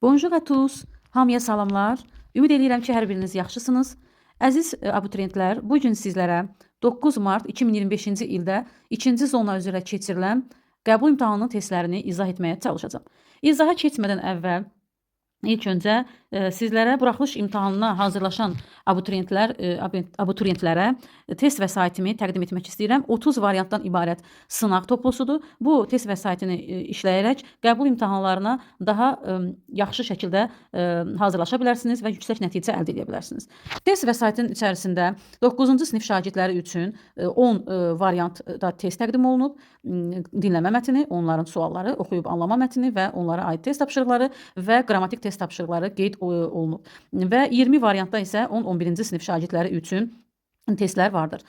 Bonjour à tous. Hamıya salamlar. Ümid eləyirəm ki, hər biriniz yaxşısınız. Əziz abituriyentlər, bu gün sizlərə 9 mart 2025-ci ildə ikinci zona üzrə keçirilən qəbul imtahanının testlərini izah etməyə çalışacağam. İzaha keçmədən əvvəl İlk öncə sizlərə buraxılış imtahanına hazırlaşan abituriyentlərə test vəsaitimi təqdim etmək istəyirəm. 30 variantdan ibarət sınaq toplusudur. Bu test vəsaitini işləyərək qəbul imtahanlarına daha yaxşı şəkildə hazırlaşa bilərsiniz və yüksək nəticə əldə edə bilərsiniz. Test vəsaitinin içərisində 9-cu sinif şagirdləri üçün 10 variantda test təqdim olunub. Dinləmə mətni, onların sualları, oxuyub anlama mətni və onlara aid test tapşırıqları və qrammatik test tapşırıqları qeyd olunub. Və 20 variantda isə 10-11-ci sinif şagirdləri üçün testlər vardır.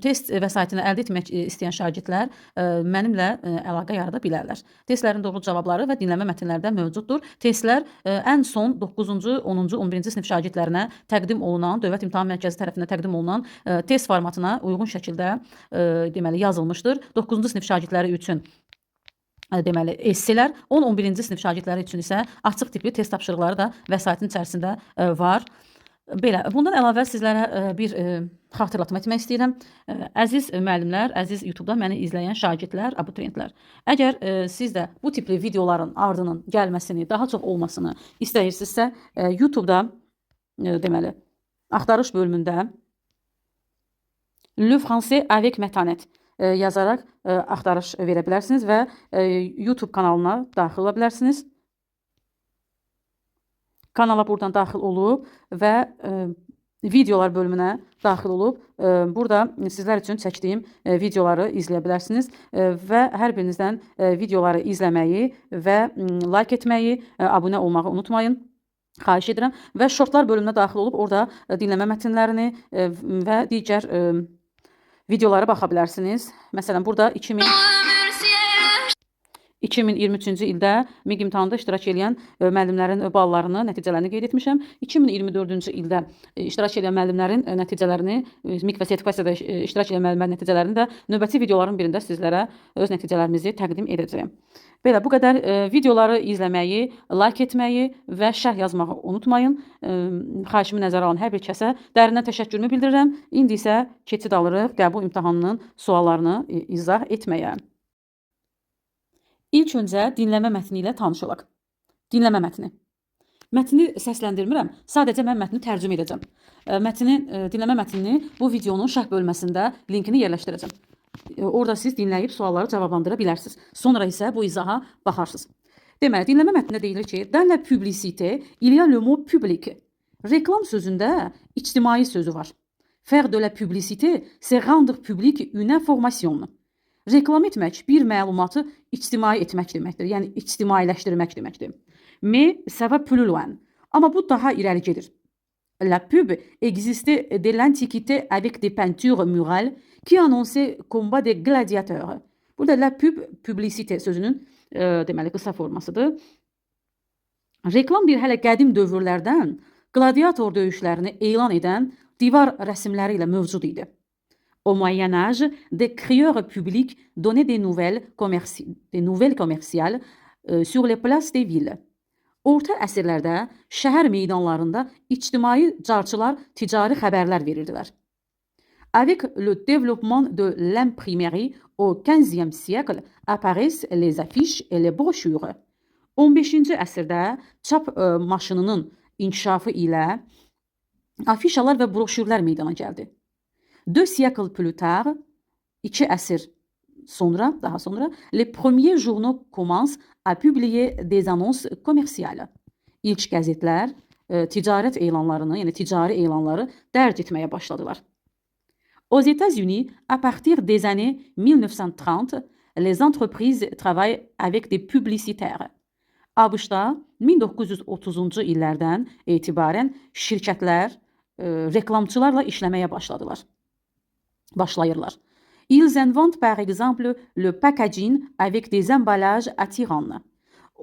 Test vəsaitini əldə etmək istəyən şagirdlər mənimlə əlaqə yarada bilərlər. Testlərin doğru cavabları və dinləmə mətnləri də mövcuddur. Testlər ən son 9-cu, 10-cu, 11-ci sinif şagirdlərinə təqdim olunan, Dövlət İmtahan Mərkəzi tərəfindən təqdim olunan test formatına uyğun şəkildə deməli yazılmışdır. 9-cu sinif şagirdləri üçün deməli esselər, 10-11-ci sinif şagirdləri üçün isə açıq tipli test tapşırıqları da vəsaitin içərisində var. Belə, bundan əlavə sizlərə bir xatırlatma etmək istəyirəm. Əziz müəllimlər, əziz YouTube-da məni izləyən şagirdlər, abituriyentlər. Əgər siz də bu tipli videoların ardının gəlməsini, daha çox olmasını istəyirsinizsə, YouTube-da deməli axtarış bölümündə Le français avec mətanət yazaraq axtarış verə bilərsiniz və YouTube kanalına daxil ola bilərsiniz. Kanala buradan daxil olub və videolar bölümünə daxil olub burada sizlər üçün çəkdiyim videoları izləyə bilərsiniz və hər birinizdən videoları izləməyi və like etməyi, abunə olmağı unutmayın. Xahiş edirəm və shortlar bölümünə daxil olub orada dinləmə mətnlərini və digər videolara baxa bilərsiniz. Məsələn, burada 2023-cü ildə MİQ imtahanında iştirak edən müəllimlərin ballarını, nəticələrini qeyd etmişəm. 2024-cü ildə iştirak edən müəllimlərin nəticələrini, MİQ və sertifikasiyada iştirak edən müəllimlərin nəticələrini də növbəti videoların birində sizlərə öz nəticələrimizi təqdim edəcəyəm. Belə, bu qədər. Videoları izləməyi, like etməyi və şərh yazmağı unutmayın. Xahişimi nəzərə alan hər bir kəsə dərindən təşəkkürümü bildirirəm. İndi isə keçid alırıq qəbul imtahanının suallarını izah etməyə. İlk öncə dinləmə mətni ilə tanış olaq. Dinləmə mətni. Mətni səsləndirmirəm, sadəcə mən mətni tərcümə edəcəm. Mətni, dinləmə mətnini bu videonun şərh bölməsində linkini yerləşdirəcəm. Orada siz dinləyib sualları cavablandıra bilərsiniz. Sonra isə bu izaha baxarsınız. Deməli, dinləmə mətnində deyilir ki, dans la publicité, il y a le mot public. Reklam sözündə ictimai sözü var. Faire de la publicité, c'est rendre public une information. Reklam etmək bir məlumatı ictimai etmək deməkdir. Yəni ictimailəşdirmək deməkdir. Mais ça va plus loin. Amma bu daha irəli gedir. La pub existait dès l'Antiquité avec des peintures murales qui annonçaient combat des gladiateurs. Burada la pub publicité sözünün deməli qısa formasıdır. Reklam bir hələ qədim dövrlərdən qladiator döyüşlərini elan edən divar rəsmləri ilə mövcud idi. Au Moyen Âge, des crieurs publics donnaient des nouvelles commerciales sur les places des villes. Orta əsrlərdə şəhər meydanlarında ictimai carçılar ticari xəbərlər verirdilər. Avec le développement de l'imprimerie au XVe siècle apparaissent les affiches et les brochures. 15-ci əsrdə çap maşınının inkişafı ilə afişalar və broşürlər meydana gəldi. 2 siècles plus tard, 2 əsr sonra, daha sonra, les premiers journaux commencent à publier des annonces commerciales. İlk qəzetlər ticarət elanlarını, yəni ticari elanları dərc etməyə başladılar. Aux États-Unis, à partir des années 1930, les entreprises travaillent avec des publicitaires. ABŞ-da 1930-cu illərdən etibarən şirkətlər reklamçılarla işləməyə başladılar. Başlayırlar. Ils inventent par exemple le packaging avec des emballages attirants.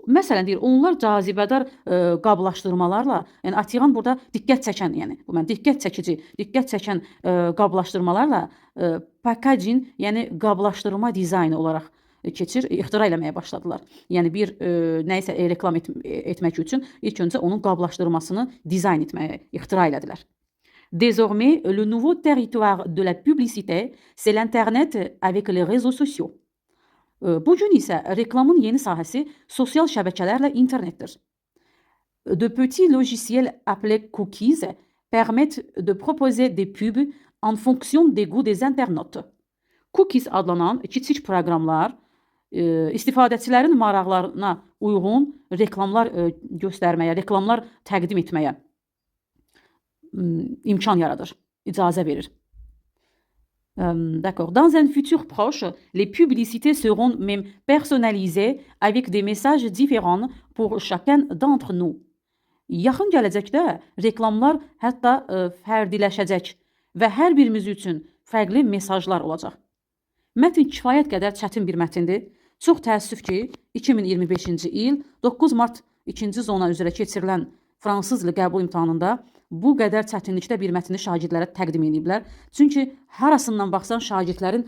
Məsələn deyir, onlar cazibədar qablaşdırmalarla, yəni attirant burada diqqət çəkən, yəni bu mən diqqət çəkici, diqqət çəkən qablaşdırmalarla packaging, yəni qablaşdırma dizaynı olaraq keçir, ixtira eləməyə başladılar. Yəni bir nəyisə reklam etmək üçün ilk öncə onun qablaşdırmasını dizayn etməyə ixtira elədilər. Désormais, le nouveau territoire de la publicité, c'est l'internet avec les réseaux sociaux. Bu gün isə reklamın yeni sahəsi sosial şəbəkələrlə internetdir. De petits logiciels appelés cookies permettent de proposer des pubs en fonction des goûts des internautes. Cookies adlanan kiçik proqramlar istifadəçilərin maraqlarına uyğun reklamlar göstərməyə, reklamlar təqdim etməyə imkan yaradır, icazə verir. D'accord. Dans un futur proche, les publicités seront même personnalisées avec des messages différents pour chacun d'entre nous. Yaxın gələcəkdə reklamlar hətta fərdiləşəcək və hər birimiz üçün fərqli mesajlar olacaq. Mətn kifayət qədər çətin bir mətndir. Çox təəssüf ki, 2025-ci il 9 mart 2-ci zona üzrə keçirilən fransız dili qəbul imtahanında bu qədər çətinlikdə bir mətni şagirdlərə təqdim ediblər. Çünki harasından baxsan şagirdlərin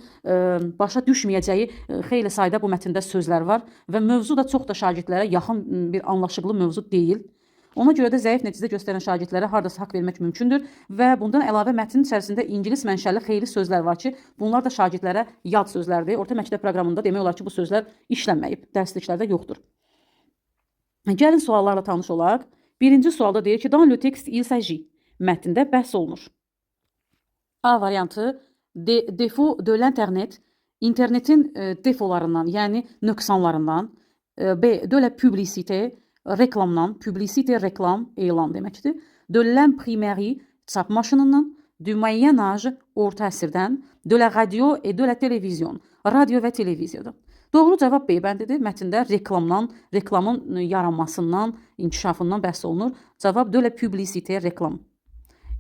başa düşməyəcəyi xeyli sayda bu mətndə sözlər var və mövzu da çox da şagirdlərə yaxın bir anlaşıqlı mövzu deyil. Ona görə də zəif nəticə göstərən şagirdlərə hardasa haqq vermək mümkündür və bundan əlavə mətnin içərisində ingilis mənşəli xeyli sözlər var ki, bunlar da şagirdlərə yad sözlərdir. Orta məktəb proqramında demək olar ki, bu sözlər işlənməyib, dərsliklərdə yoxdur. Gəlin suallarla tanış olaq. Birinci sualda deyir ki, dans le texte il s'agit. Mətndə bəhs olunur. A variantı défaut de l'internet, internetin defolarından, yəni nöqsanlarından. B de la publicité, reklamdan, publicité reklam, elan deməkdir. De l'imprimerie, çap maşınından, du Moyen Âge, orta əsrdən, de la radio et de la télévision, radio və televiziyadan. Doğru cavab B bəndidir. Mətndə reklamdan, reklamın yaranmasından, inkişafından bəhs olunur. Cavab de la publicité, reklam.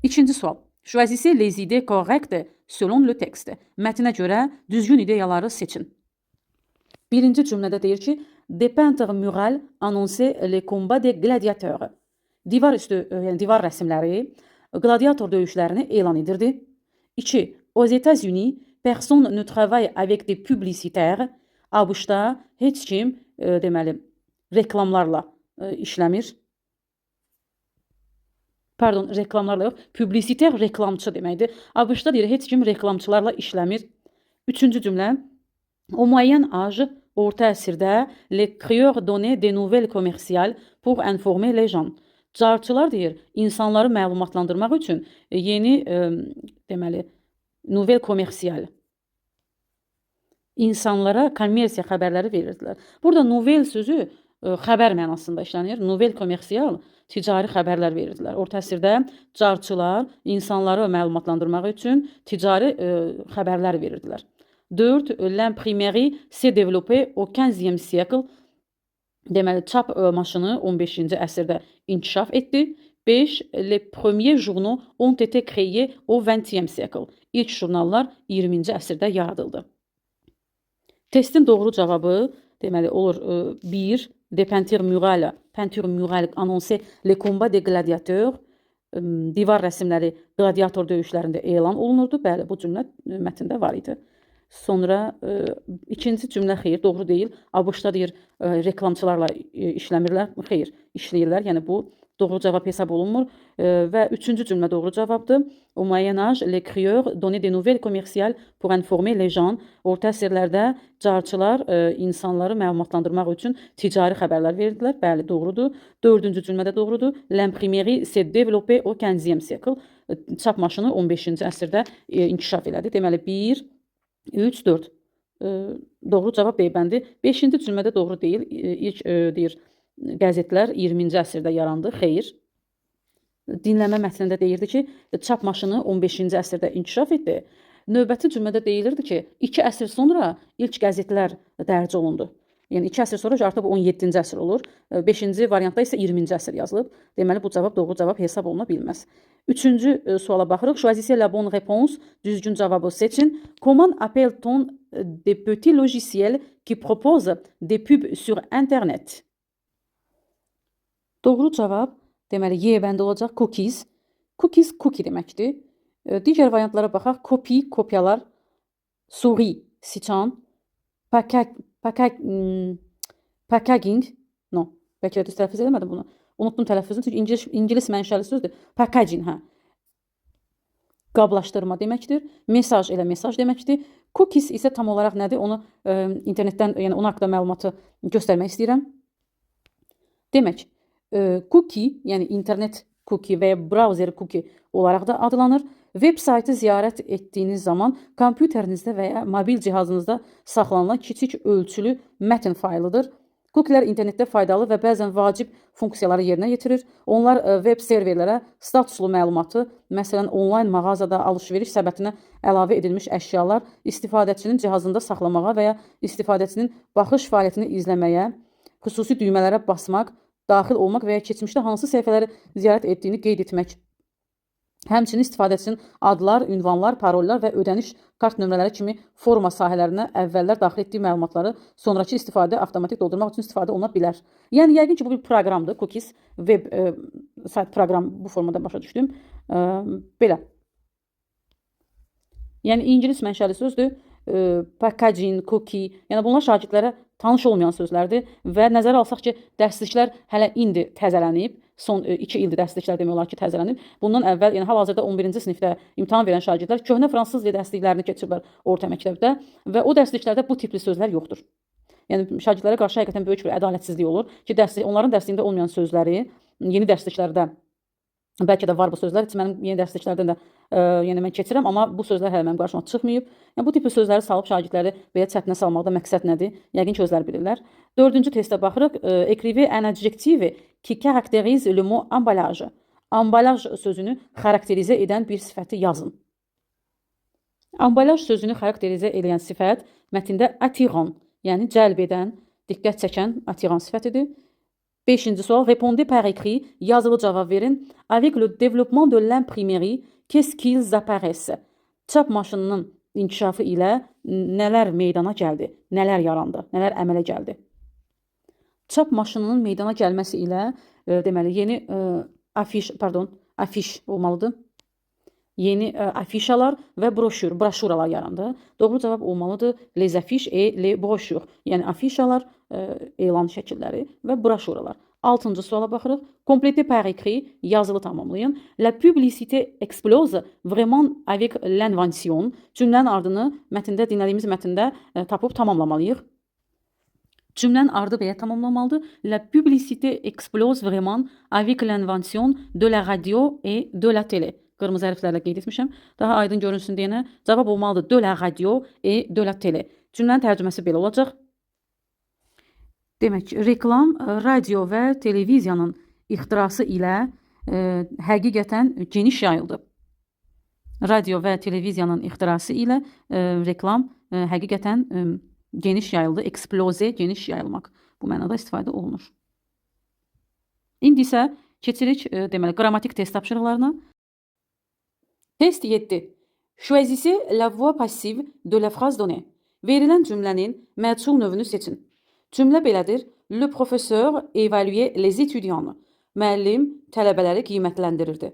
İkinci sual. Choisissez les idées correctes selon le texte. Mətnə görə düzgün ideyaları seçin. Birinci cümlədə deyir ki, des peintures murales annonçaient les combats des gladiateurs. Divar üstü, yəni divar rəsimləri qladiator döyüşlərini elan edirdi. 2. Aux États-Unis, personne ne travaille avec des publicitaires. ABŞ-da heç kim deməli reklamlarla işləmir. Pardon, reklamlarla yox, publisiter reklamçı deməkdir. ABŞ-da deyir heç kim reklamçılarla işləmir. Üçüncü cümlə. Au Moyen Âge, orta əsrdə les crieurs donnaient des nouvelles commerciales pour informer les gens. Carçılar deyir, insanları məlumatlandırmaq üçün yeni deməli nouvelle commerciale insanlara kommersiya xəbərləri verirdilər. Burada nouvelle sözü xəbər mənasında işlənir. Nouvelle commerciale ticari xəbərlər verirdilər. Orta əsrdə carçılar insanları məlumatlandırmaq üçün ticari xəbərlər verirdilər. 4. L'imprimerie s'est développée au 15e siècle. Deməli, çap maşını 15-ci əsrdə inkişaf etdi. 5. Les premiers journaux ont été créés au 20e siècle. İlk jurnallar 20-ci əsrdə yaradıldı. Testin doğru cavabı deməli olur 1. Des peintures murales, peinture murale annonçait les combats des gladiateurs. Divar rəsimləri qladiator döyüşlərində elan olunurdu. Bəli, bu cümlə mətndə var idi. Sonra ikinci cümlə xeyr, doğru deyil. ABŞ-da deyir reklamçılarla işləmirlər. Xeyr, işləyirlər. Yəni bu doğru cavab hesab olunmur. Və üçüncü cümlə doğru cavabdır. Au Moyen Âge, les crieurs donnaient des nouvelles commerciales pour informer les gens. Orta əsrlərdə carçılar insanları məlumatlandırmaq üçün ticari xəbərlər verirdilər. Bəli, doğrudur. Dördüncü cümlə də doğrudur. L'imprimerie s'est développée au 15e siècle. Çap maşını 15-ci əsrdə inkişaf elədi. Deməli 1, 3, 4. Doğru cavab B bəndi. Beşinci cümlədə doğru deyil. İlk deyir qəzetlər 20-ci əsrdə yarandı. Xeyr. Dinləmə mətnində deyirdi ki, çap maşını 15-ci əsrdə inkişaf etdi. Növbəti cümlədə deyilirdi ki, 2 əsr sonra ilk qəzetlər dərc olundu. Yəni 2 əsr sonra artıq bu 17-ci əsr olur. 5-ci variantda isə 20-ci əsr yazılıb. Deməli bu cavab doğru cavab hesab oluna bilməz. Üçüncü suala baxırıq. Choisissez la bonne réponse. Düzgün cavabı seçin. Comment appelle-t-on des petits logiciels qui proposent des pubs sur internet? Doğru cavab deməli Y bəndi olacaq. Cookies. Cookies cookie deməkdir. Digər variantlara baxaq. Copy, kopyalar. Souris, siçan. Paquet, Packaging, no, bəlkə də düz tələffüz eləmədim bunu. Unutdum tələffüzünü, çünki ingilis mənşəli sözdür. Packaging, hə. Qablaşdırma deməkdir. Mesaj elə mesaj deməkdir. Cookies isə tam olaraq nədir? Onu internetdən, yəni onun haqqında məlumatı göstərmək istəyirəm. Demək, cookie, yəni internet cookie və ya browser cookie olaraq da adlanır. Web saytı ziyarət etdiyiniz zaman kompüterinizdə və ya mobil cihazınızda saxlanılan kiçik ölçülü mətn faylıdır. Cookielər internetdə faydalı və bəzən vacib funksiyaları yerinə yetirir. Onlar web serverlərə statuslu məlumatı, məsələn, onlayn mağazada alış-veriş səbətinə əlavə edilmiş əşyalar istifadəçinin cihazında saxlamağa və ya istifadəçinin baxış fəaliyyətini izləməyə, xüsusi düymələrə basmaq, daxil olmaq və ya keçmişdə hansı səhifələri ziyarət etdiyini qeyd etmək. Həmçinin istifadəçinin adlar, ünvanlar, parollar və ödəniş kart nömrələri kimi forma sahələrinə əvvəllər daxil etdiyi məlumatları sonrakı istifadə avtomatik doldurmaq üçün istifadə oluna bilər. Yəni yəqin ki, bu bir proqramdır. Cookies web sayt proqram bu formada başa düşdüm. Belə. Yəni ingilis mənşəli sözdür. Packaging, cookie, yəni bunlar şagirdlərə tanış olmayan sözlərdir və nəzərə alsaq ki, dərsliklər hələ indi təzələnib. Son 2 ildir dərsliklər demək olar ki, təzələnib. Bundan əvvəl, yəni hal-hazırda 11-ci sinifdə imtahan verən şagirdlər köhnə fransız dili dərsliklərini keçirlər orta məktəbdə və o dərsliklərdə bu tipli sözlər yoxdur. Yəni şagirdlərə qarşı həqiqətən böyük bir ədalətsizlik olur ki, dərslik, onların dərsliyində olmayan sözləri yeni dərsliklərdə bəlkə də var bu sözlər. Heç mənim yeni dərsliklərdən də yəni mən keçirəm, amma bu sözlər hələ mənim qarşıma çıxmayıb. Yəni bu tipli sözləri salıb şagirdləri belə çətinə salmaqda məqsəd nədir? Yəqin ki, özləri bilirlər. Dördüncü testə baxırıq. Écrivez un adjectif qui caractérise le mot emballage. Ambalaj sözünü xarakterizə edən bir sifəti yazın. Ambalaj sözünü xarakterizə edən sifət mətndə attirant, yəni cəlb edən, diqqət çəkən attirant sifətidir. Beşinci sual. Répondez par écrit. Yazılı cavab verin. Avec le développement de l'imprimerie, qu'est-ce qu'ils apparaissent? Çap maşınının inkişafı ilə nələr meydana gəldi? Nələr yarandı? Nələr əmələ gəldi? Çap maşınının meydana gəlməsi ilə deməli yeni afiş, pardon, afiş olmalıdır. Yeni afişalar və broşür, broşuralar yarandı. Doğru cavab olmalıdır les affiches et les brochures. Yəni afişalar, elan şəkilləri və broşuralar. Altıncı suala baxırıq. Complétez par écrit, yazılı tamamlayın. La publicité explose vraiment avec l'invention. Cümlənin ardını mətndə, dinlədiyimiz mətndə tapıb tamamlamalıyıq. Cümlənin ardı belə tamamlamalıdır. La publicité explose vraiment avec l'invention de la radio et de la télé. Qırmızı hərflərlə qeyd etmişəm. Daha aydın görünsün deyənə cavab olmalıdır de la radio et de la télé. Cümlənin tərcüməsi belə olacaq. Demək, reklam radio və televiziyanın ixtirası ilə həqiqətən geniş yayıldı. Radio və televiziyanın ixtirası ilə reklam həqiqətən geniş yayıldı. Exploser, geniş yayılmaq. Bu mənada istifadə olunur. İndi isə keçirik deməli qrammatik test tapşırıqlarına. Test 7. Choisissez la voix passive de la phrase donnée. Verilən cümlənin məchul növünü seçin. Cümlə belədir. Le professeur évaluait les étudiants. Müəllim tələbələri qiymətləndirirdi.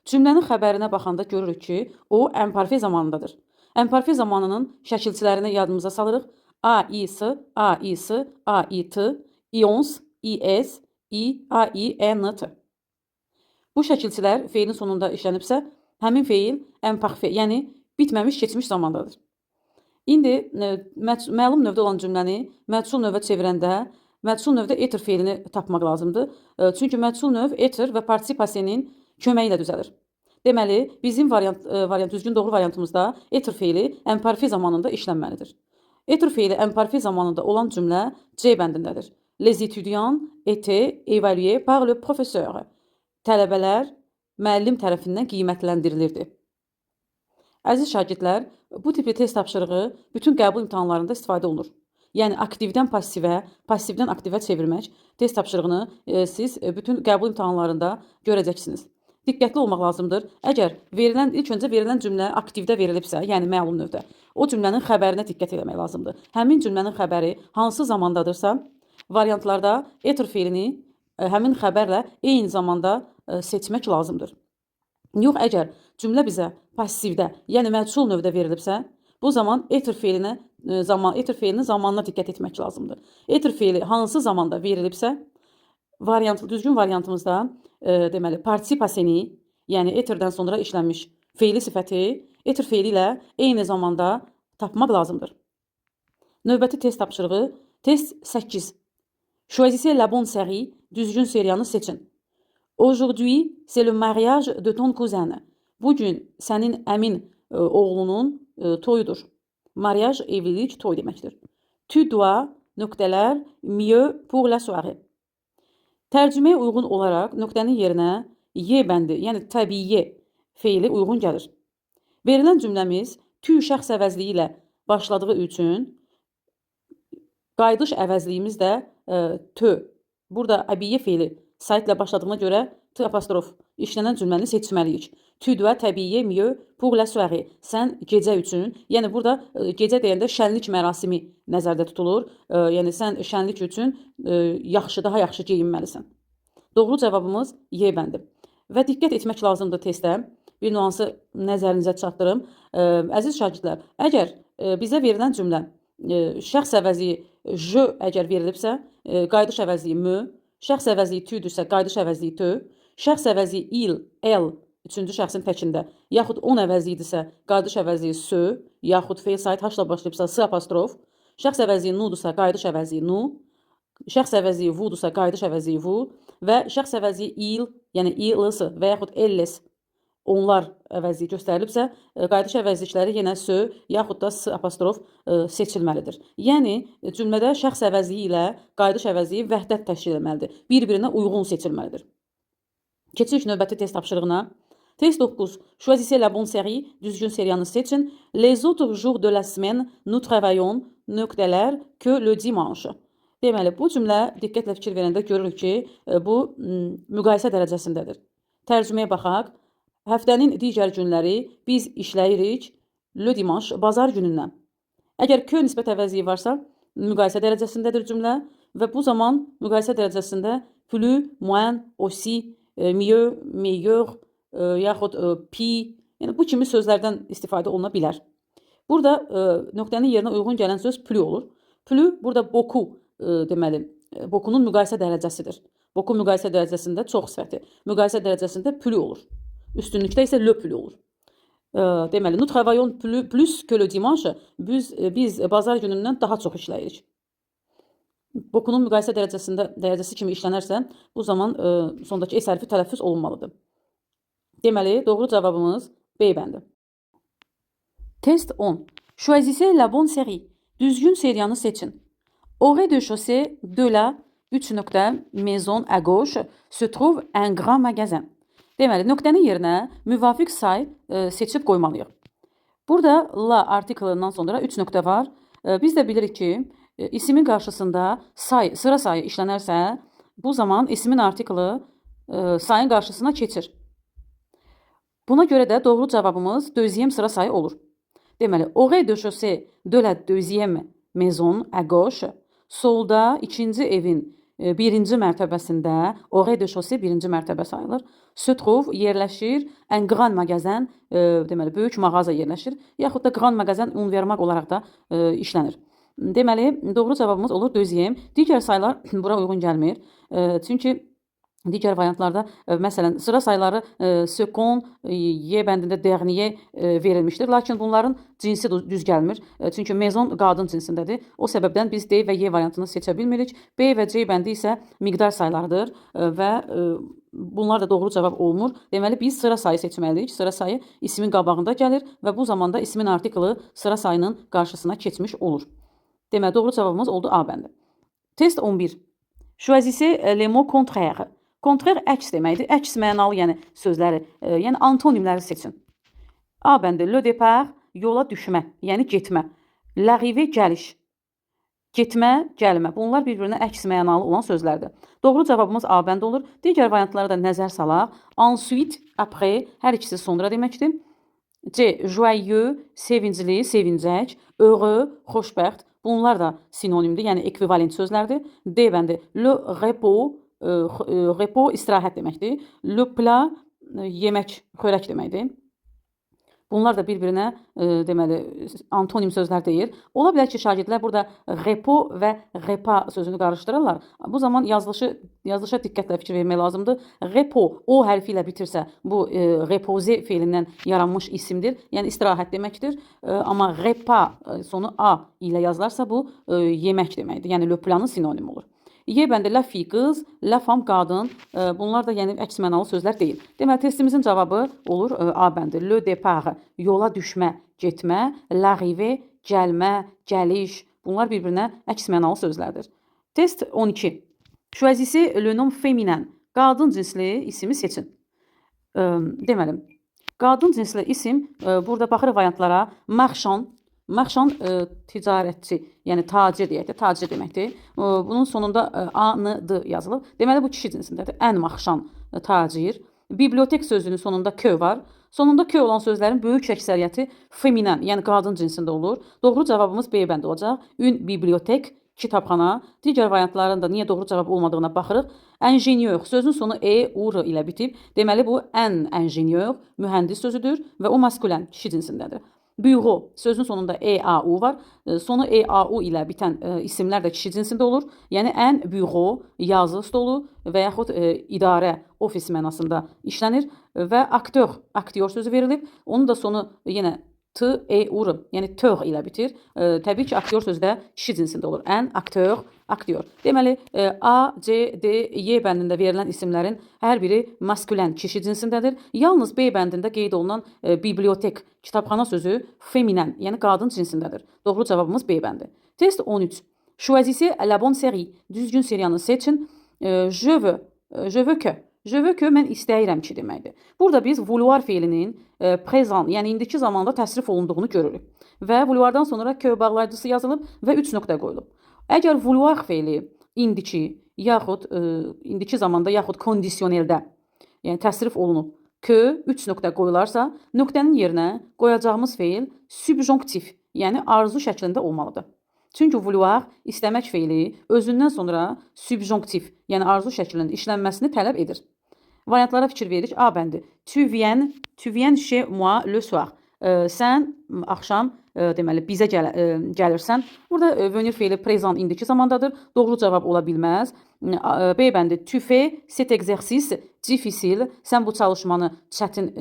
Cümlənin xəbərinə baxanda görürük ki, o imparfait zamanındadır. Imparfait zamanının şəkilçilərini yadımıza salırıq. A, I, S, A, I, S, A, I, T, İons, I, S, I, A, I, E, N, T. Bu şəkilçilər feilin sonunda işlənibsə, həmin feil imparfait, yəni bitməmiş keçmiş zamandadır. İndi məlum növdə olan cümləni məchul növə çevirəndə məchul növdə être feilini tapmaq lazımdır. Çünki məchul növ être və participe passé-nin köməyi ilə düzəlir. Deməli, bizim variant düzgün doğru variantımızda être feili imparfait zamanında işlənməlidir. Être feili imparfait zamanında olan cümlə C bəndindədir. Les étudiants étaient évalués par le professeur. Tələbələr müəllim tərəfindən qiymətləndirilirdi. Əziz şagirdlər, bu tipli test tapşırığı bütün qəbul imtahanlarında istifadə olunur. Yəni aktivdən passivə, passivdən aktivə çevirmək test tapşırığını siz bütün qəbul imtahanlarında görəcəksiniz. Diqqətli olmaq lazımdır. Əgər verilən ilk öncə verilən cümlə aktivdə verilibsə, yəni məlum növdə, o cümlənin xəbərinə diqqət eləmək lazımdır. Həmin cümlənin xəbəri hansı zamandadırsa, variantlarda être feilini həmin xəbərlə eyni zamanda seçmək lazımdır. Yox, əgər cümlə bizə passivdə, yəni məchul növdə verilibsə, bu zaman être feilinə zaman être feilinin zamanına diqqət etmək lazımdır. Être feili hansı zamanda verilibsə, variant düzgün variantımızda deməli participe passé-ni, yəni être-dən sonra işlənmiş feili sifəti être feili ilə eyni zamanda tapmaq lazımdır. Növbəti test tapşırığı test 8. Choisissez la bonne série, düzgün seriyanı seçin. Aujourd'hui, c'est le mariage de ton cousin. Bugün sənin əmin oğlunun toyudur. Mariage evlilik, toy deməkdir. Tu dois nöqtələr mieux pour la soirée. Tərcüməyə uyğun olaraq nöqtənin yerinə y bəndi, yəni təbiye feili uyğun gəlir. Verilən cümləmiz tu şəxs əvəzliyi ilə başladığı üçün qayıdış əvəzliyimiz də tö. Burada əbiyyə feili saytla başladığına görə t apostrof işlənən cümləni seçməliyik. Tu dois t'habiller mieux pour la soirée. Sən gecə üçün, yəni burada gecə deyəndə şənlik mərasimi nəzərdə tutulur. Yəni sən şənlik üçün yaxşı, daha yaxşı geyinməlisən. Doğru cavabımız Y bəndi. Və diqqət etmək lazımdır testdə. Bir nüansı nəzərinizə çatdırım. Əziz şagirdlər, əgər bizə verilən cümlə şəxs əvəzliyi je əgər verilibsə, qayıdış əvəzliyi mö, şəxs əvəzliyi tu-dürsə, qayıdış əvəzliyi tö, şəxs əvəzliyi il, el üçüncü şəxsin təkində, yaxud on əvəzliyidirsə, qayıdış əvəzliyi sö, yaxud feil sayt h-la başlayıbsa s apostrof, şəxs əvəzliyi nu-dursa, qayıdış əvəzliyi nu, şəxs əvəzliyi vu-dursa, qayıdış əvəzliyi vu və şəxs əvəzliyi il, yəni il-s və yaxud elles onlar əvəzliyi göstərilibsə, qayıdış əvəzlikləri yenə sö yaxud da s apostrof seçilməlidir. Yəni cümlədə şəxs əvəzliyi ilə qayıdış əvəzliyi vəhdət təşkil etməlidir. Bir-birinə uyğun seçilməlidir. Keçirik növbəti test tapşırığına. Test 9. Choisissez la bonne série. Düzgün seriyanı seçin. Les autres jours de la semaine, nous travaillons nöqtələr que le dimanche. Deməli, bu cümlə diqqətlə fikir verəndə görürük ki, bu müqayisə dərəcəsindədir. Tərcüməyə baxaq. Həftənin digər günləri biz işləyirik le dimanche, bazar günündən. Əgər que nisbət əvəzliyi varsa, müqayisə dərəcəsindədir cümlə və bu zaman müqayisə dərəcəsində plus, moins, aussi, mieux, meilleur, yaxud pi, yəni bu kimi sözlərdən istifadə oluna bilər. Burada nöqtənin yerinə uyğun gələn söz plus olur. Plus burada beaucoup deməli, beaucoup-nun müqayisə dərəcəsidir. Beaucoup müqayisə dərəcəsində çox sifəti. Müqayisə dərəcəsində plus olur. Üstünlükdə isə le plus olur. Deməli, nous travaillons plus que le dimanche. Biz bazar günündən daha çox işləyirik. Beaucoup-nun müqayisə dərəcəsi kimi işlənərsə, bu zaman sondakı S hərfi tələffüz olunmalıdır. Deməli, doğru cavabımız B bəndi. Test 10. Choisissez la bonne série. Düzgün seriyanı seçin. Au rez-de-chaussée de la 3 nöqtə maison à gauche se trouve un grand magasin. Deməli, nöqtənin yerinə müvafiq say seçib qoymalıyıq. Burada la artiklından sonra 3 nöqtə var. Biz də bilirik ki, isimin qarşısında say, sıra sayı işlənərsə, bu zaman isimin artiklı sayın qarşısına keçir. Buna görə də doğru cavabımız deuxième sıra sayı olur. Deməli, au rez-de-chaussée de la deuxième maison à gauche, solda ikinci evin birinci mərtəbəsində, au rez-de-chaussée birinci mərtəbə sayılır. Se trouve yerləşir un grand magasin, deməli böyük mağaza yerləşir, yaxud da grand magasin unvermaq olaraq da işlənir. Deməli, doğru cavabımız olur deuxième. Digər saylar bura uyğun gəlmir. Çünki digər variantlarda məsələn sıra sayları second, Y bəndində dernier verilmişdir. Lakin bunların cinsi düz gəlmir. Çünki maison qadın cinsindədir. O səbəbdən biz D və Y variantını seçə bilmirik. B və C bəndi isə miqdar saylarıdır və bunlar da doğru cavab olmur. Deməli biz sıra sayı seçməliyik. Sıra sayı ismin qabağında gəlir və bu zamanda ismin artiklı sıra sayının qarşısına keçmiş olur. Deməli doğru cavabımız oldu A bəndi. Test 11. Choisissez les mots contraires. Contraire əks deməkdir. Əks mənalı, yəni sözləri, yəni antonimləri seçin. A bəndi le départ, yola düşmə, yəni getmə. L'arrivée, gəliş. Getmə, gəlmə. Bunlar bir-birinə əks mənalı olan sözlərdir. Doğru cavabımız A bəndi olur. Digər variantlara da nəzər salaq. Ensuite, après, hər ikisi sonra deməkdir. C, joyeux, sevincli, sevincək. Heureux, xoşbəxt. Bunlar da sinonimdir, yəni ekvivalent sözlərdir. D bəndi le repos, repos istirahət deməkdir. Le plat yemək, xörək deməkdir. Bunlar da bir-birinə deməli antonim sözlər deyir. Ola bilər ki, şagirdlər burada repos və repas sözünü qarışdırırlar. Bu zaman yazılışa diqqətlə fikir vermək lazımdır. Repos o hərfi ilə bitirsə, bu reposer feilindən yaranmış isimdir. Yəni istirahət deməkdir. Amma repas sonu a ilə yazılarsa bu yemək deməkdir. Yəni le planın sinonimi olur. Y bəndi la fille qız, la femme qadın. Bunlar da yəni əks mənalı sözlər deyil. Deməli testimizin cavabı olur A bəndi. Le départ yola düşmə, getmə, l'arrivée gəlmə, gəliş. Bunlar bir-birinə əks mənalı sözlərdir. Test 12. Choisissez le nom féminin. Qadın cinsli ismi seçin. Deməli, qadın cinsli isim burada baxırıq variantlara. Marchand. Marchand ticarətçi, yəni tacir deyək də, tacir deməkdir. Bunun sonunda A, N, D yazılıb. Deməli bu kişi cinsindədir. Un marchand tacir. Bibliothèque sözünün sonunda que var. Sonunda que olan sözlərin böyük əksəriyyəti feminen, yəni qadın cinsində olur. Doğru cavabımız B bəndi olacaq. Une bibliothèque, kitabxana. Digər variantların da niyə doğru cavab olmadığına baxırıq. Ingénieur sözün sonu E, U, R ilə bitib. Deməli bu un ingénieur, mühəndis sözüdür və o maskulin, kişi cinsindədir. Bureau sözün sonunda E, A, U var. Sonu E, A, U ilə bitən isimlər də kişi cinsində olur. Yəni un bureau, yazı stolu və yaxud idarə, ofis mənasında işlənir və acteur, aktyor sözü verilib. Onun da sonu yenə T, E, U, R, yəni teur ilə bitir. Təbii ki, aktyor sözü də kişi cinsində olur. Un acteur, aktyor. Deməli, A, C, D, Y bəndində verilən isimlərin hər biri maskulin kişi cinsindədir. Yalnız B bəndində qeyd olunan bibliothèque, kitabxana sözü feminen, yəni qadın cinsindədir. Doğru cavabımız B bəndi. Test 13. Choisissez la bonne série. Düzgün seriyanı seçin. Je veux que. Je veux que mən istəyirəm ki deməkdir. Burada biz vouloir feilinin présent, yəni indiki zamanda təsrif olunduğunu görürük. Və vouloirdan sonra que bağlayıcısı yazılıb və 3 nöqtə qoyulub. Əgər vouloir feili indiki yaxud indiki zamanda yaxud conditionneldə, yəni təsrif olunub, que 3 nöqtə qoyularsa, nöqtənin yerinə qoyacağımız feil subjonctif, yəni arzu şəklində olmalıdır. Çünki vouloir istəmək feili özündən sonra subjonctif, yəni arzu şəklinin işlənməsini tələb edir. Variantlara fikir veririk. A bəndi. Tu viens chez moi le soir. Sən axşam deməli bizə gəlirsən. Burada venir feili présent indiki zamandadır. Doğru cavab ola bilməz. B bəndi. Tu fais cet exercice difficile. Sən bu çalışmanı çətin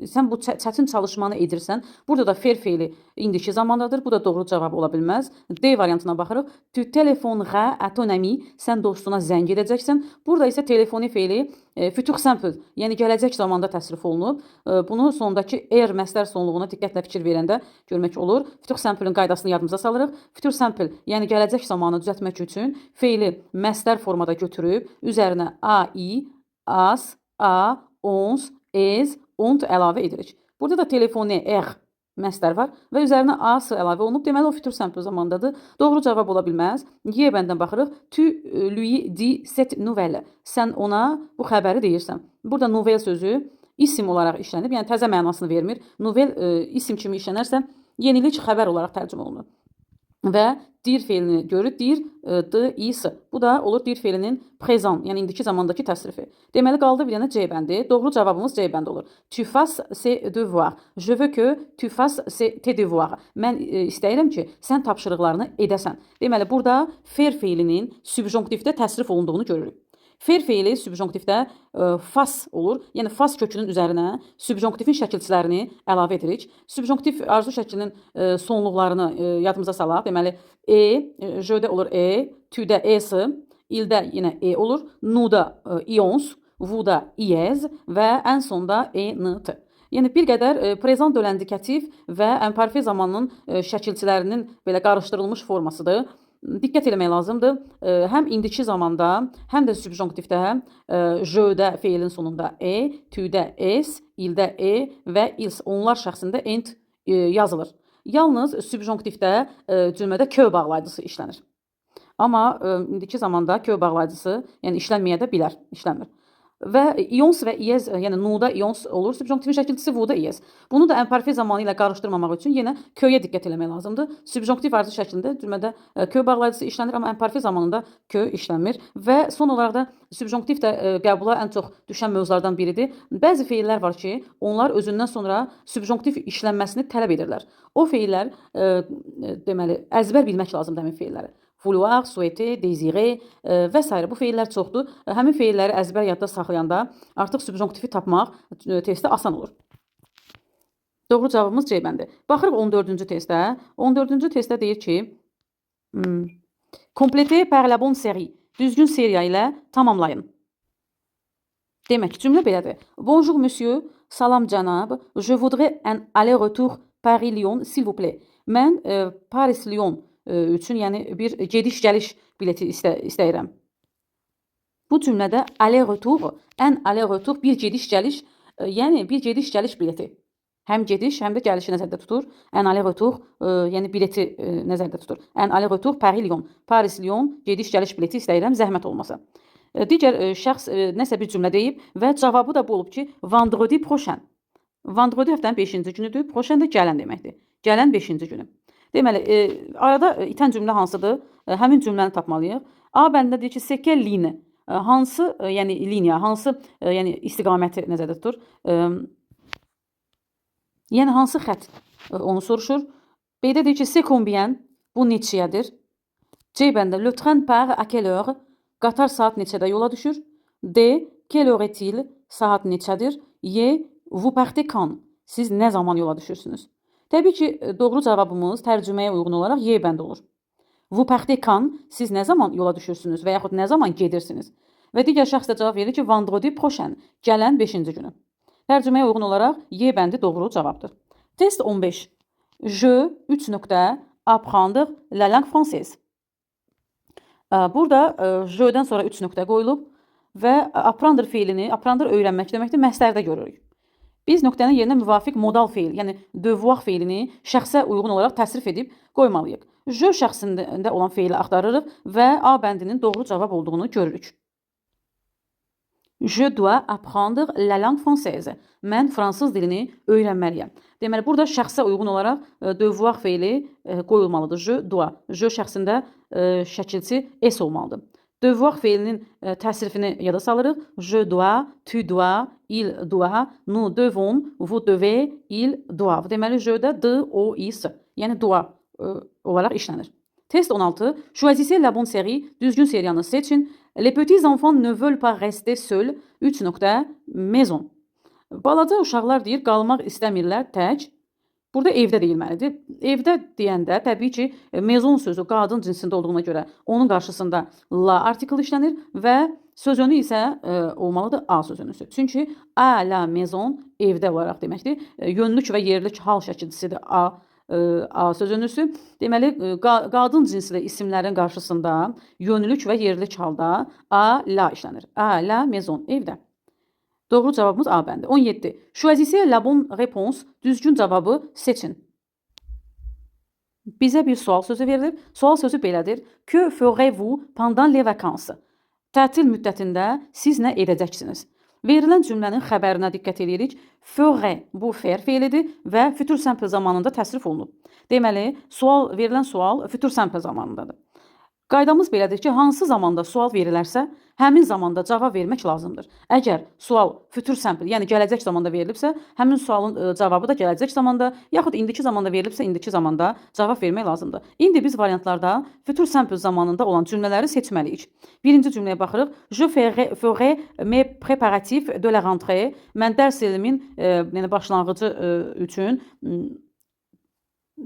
sən bu çətin çalışmanı edirsən. Burada da faire feili indiki zamandadır. Bu da doğru cavab ola bilməz. D variantına baxırıq. Tu téléphoneras à ton ami. Sən dostuna zəng edəcəksən. Burada isə téléphoner feili futur simple, yəni gələcək zamanda təsrif olunub. Bunu sondakı er məsdər sonluğuna diqqətlə fikir verəndə görmək olur. Futur simple-ın qaydasını yadımıza salırıq. Futur simple, yəni gələcək zamanı düzəltmək üçün feili məsdər formada götürüb üzərinə a, i, as, a, ons, ez, ont əlavə edirik. Burada da téléphoner er məsdər var və üzərinə a, s əlavə olunub. Deməli o futur simple zamandadır. Doğru cavab ola bilməz. Y bəndən baxırıq. Tu lui dis cette nouvelle. Sən ona bu xəbəri deyirsən. Burada nouvelle sözü isim olaraq işlənib, yəni təzə mənasını vermir. Nouvelle isim kimi işlənərsə, yenilik, xəbər olaraq tərcümə olunur. Və dire feilini görürük. Dire, D, I, S. Bu da olur dire feilinin présent, yəni indiki zamandakı təsrifi. Deməli, qaldı bir dənə C bəndi. Doğru cavabımız C bəndi olur. Tu fasses ses devoirs. Je veux que tu fasses tes devoirs. Mən istəyirəm ki, sən tapşırıqlarını edəsən. Deməli, burada faire feilinin subjonktivdə təsrif olunduğunu görürük. Faire feili subjonktivdə fasse olur. Yəni fasse kökünün üzərinə subjonktivin şəkilçilərini əlavə edirik. Subjonktiv arzu şəklinin sonluqlarını yadımıza salaq. Deməli, e, je-də olur e, tu-də es, il-də yenə e olur, nous-da ions, vous-da iez və ən sonda e, n, t. Yəni bir qədər présent de l'indicatif və imparfait zamanının şəkilçilərinin belə qarışdırılmış formasıdır. Diqqət eləmək lazımdır. Həm indiki zamanda, həm də subjonktivdə je-də feilin sonunda e, tu-də es, il-də e və ils onlar şəxsində ent yazılır. Yalnız subjonktivdə cümlədə que bağlayıcısı işlənir. Amma indiki zamanda que bağlayıcısı, yəni işlənməyə də bilər, işlənmir. Və ions və iez, yəni nuda ions olur, subjonktivin şəkilçisi vuda iez. Bunu da imparfait zamanı ilə qarışdırmamaq üçün yenə köyə diqqət eləmək lazımdır. Subjonktiv arzu şəklində cümlədə kö bağlayıcısı işlənir, amma imparfait zamanında kö işlənmir. Və son olaraq da subjonktiv də qəbula ən çox düşən mövzulardan biridir. Bəzi feillər var ki, onlar özündən sonra subjonktiv işlənməsini tələb edirlər. O feillər deməli əzbər bilmək lazımdır həmin feilləri. Vouloir, souhaiter, désirer və s. Bu feillər çoxdur. Həmin feilləri əzbər yadda saxlayanda artıq subjonktivi tapmaq testdə asan olur. Doğru cavabımız C bəndi. Baxırıq 14-cü testə. 14-cü testdə deyir ki, complétez par la bonne série. Düzgün seriya ilə tamamlayın. Demək, cümlə belədir. Bonjour monsieur, salam cənab. Je voudrais un aller-retour Paris-Lyon, s'il vous plaît. Mən Paris-Lyon üçün, yəni bir gediş-gəliş bileti istəyirəm. Bu cümlədə aller-retour, un aller-retour bir gediş-gəliş, yəni bir gediş-gəliş bileti. Həm gediş, həm də gəlişi nəzərdə tutur. Un aller-retour, yəni bileti nəzərdə tutur. Un aller-retour Paris-Lyon. Paris-Lyon gediş-gəliş bileti istəyirəm, zəhmət olmasa. Digər şəxs nəsə bir cümlə deyib və cavabı da bu olub ki, vendredi prochain. Vendredi həftənin 5-ci günüdür, prochain də gələn deməkdir. Gələn 5-ci günü. Deməli, arada itən cümlə hansıdır? Həmin cümləni tapmalıyıq. A bəndində deyir ki, c'est quelle ligne? Hansı, yəni liniya, hansı, yəni istiqaməti nəzərdə tutur? Yəni hansı xətt? Onu soruşur. B-də deyir ki, c'est combien? Bu neçəyədir? C bəndində le train part à quelle heure? Qatar saat neçədə yola düşür? D. Quelle heure est-il? Saat neçədir? E. Vous partez quand? Siz nə zaman yola düşürsünüz? Təbii ki, doğru cavabımız tərcüməyə uyğun olaraq Y bəndi olur. Vous partez quand? Siz nə zaman yola düşürsünüz və yaxud nə zaman gedirsiniz? Və digər şəxs də cavab verir ki, vendredi prochain, gələn 5-ci günü. Tərcüməyə uyğun olaraq Y bəndi doğru cavabdır. Test 15. Je 3 nöqtə apprendre la langue française. Burada je-dən sonra 3 nöqtə qoyulub və apprendre feilini, apprendre öyrənmək deməkdir, məsdərdə görürük. Biz nöqtənin yerinə müvafiq modal feil, yəni devoir feilini şəxsə uyğun olaraq təsrif edib qoymalıyıq. Je şəxsində olan feili axtarırıq və A bəndinin doğru cavab olduğunu görürük. Je dois apprendre la langue française. Mən fransız dilini öyrənməliyəm. Deməli, burada şəxsə uyğun olaraq devoir feili qoyulmalıdır. Je dois. Je şəxsində şəkilçi S olmalıdır. Devoir feilinin təsrifini yada salırıq. Je dois, tu dois, il doit, nous devons, vous devez, ils doivent. Deməli, je-də D, O, I, S, yəni dois olaraq işlənir. Test 16. Choisissez la bonne série. Düzgün seriyanı seçin. Les petits enfants ne veulent pas rester seuls. 3 nöqtə maison. Balaca uşaqlar deyir, qalmaq istəmirlər tək. Burada evdə deyilməlidir. Evdə deyəndə təbii ki, maison sözü qadın cinsində olduğuna görə onun qarşısında la artiklı işlənir və söz önü isə olmalıdır à sözönüsü. Çünki à la maison evdə olaraq deməkdir. Yönlük və yerlik hal şəkilçisidir à sözönüsü. Deməli, qadın cinsli isimlərin qarşısında yönlük və yerlik halda à la işlənir. À la maison evdə. Doğru cavabımız A bəndi. 17. Choisissez la bonne réponse. Düzgün cavabı seçin. Bizə bir sual sözü verilib. Sual sözü belədir. Que ferez-vous pendant les vacances? Tətil müddətində siz nə edəcəksiniz? Verilən cümlənin xəbərinə diqqət edirik. Ferait bu faire feilidir və futur simple zamanında təsrif olunub. Deməli, verilən sual futur simple zamanındadır. Qaydamız belədir ki, hansı zamanda sual verilərsə, həmin zamanda cavab vermək lazımdır. Əgər sual futur simple, yəni gələcək zamanda verilibsə, həmin sualın cavabı da gələcək zamanda, yaxud indiki zamanda verilibsə, indiki zamanda cavab vermək lazımdır. İndi biz variantlarda futur simple zamanında olan cümlələri seçməliyik. Birinci cümləyə baxırıq. Je ferai mes préparatifs de la rentrée. Mən dərs ilimin yəni başlanğıcı üçün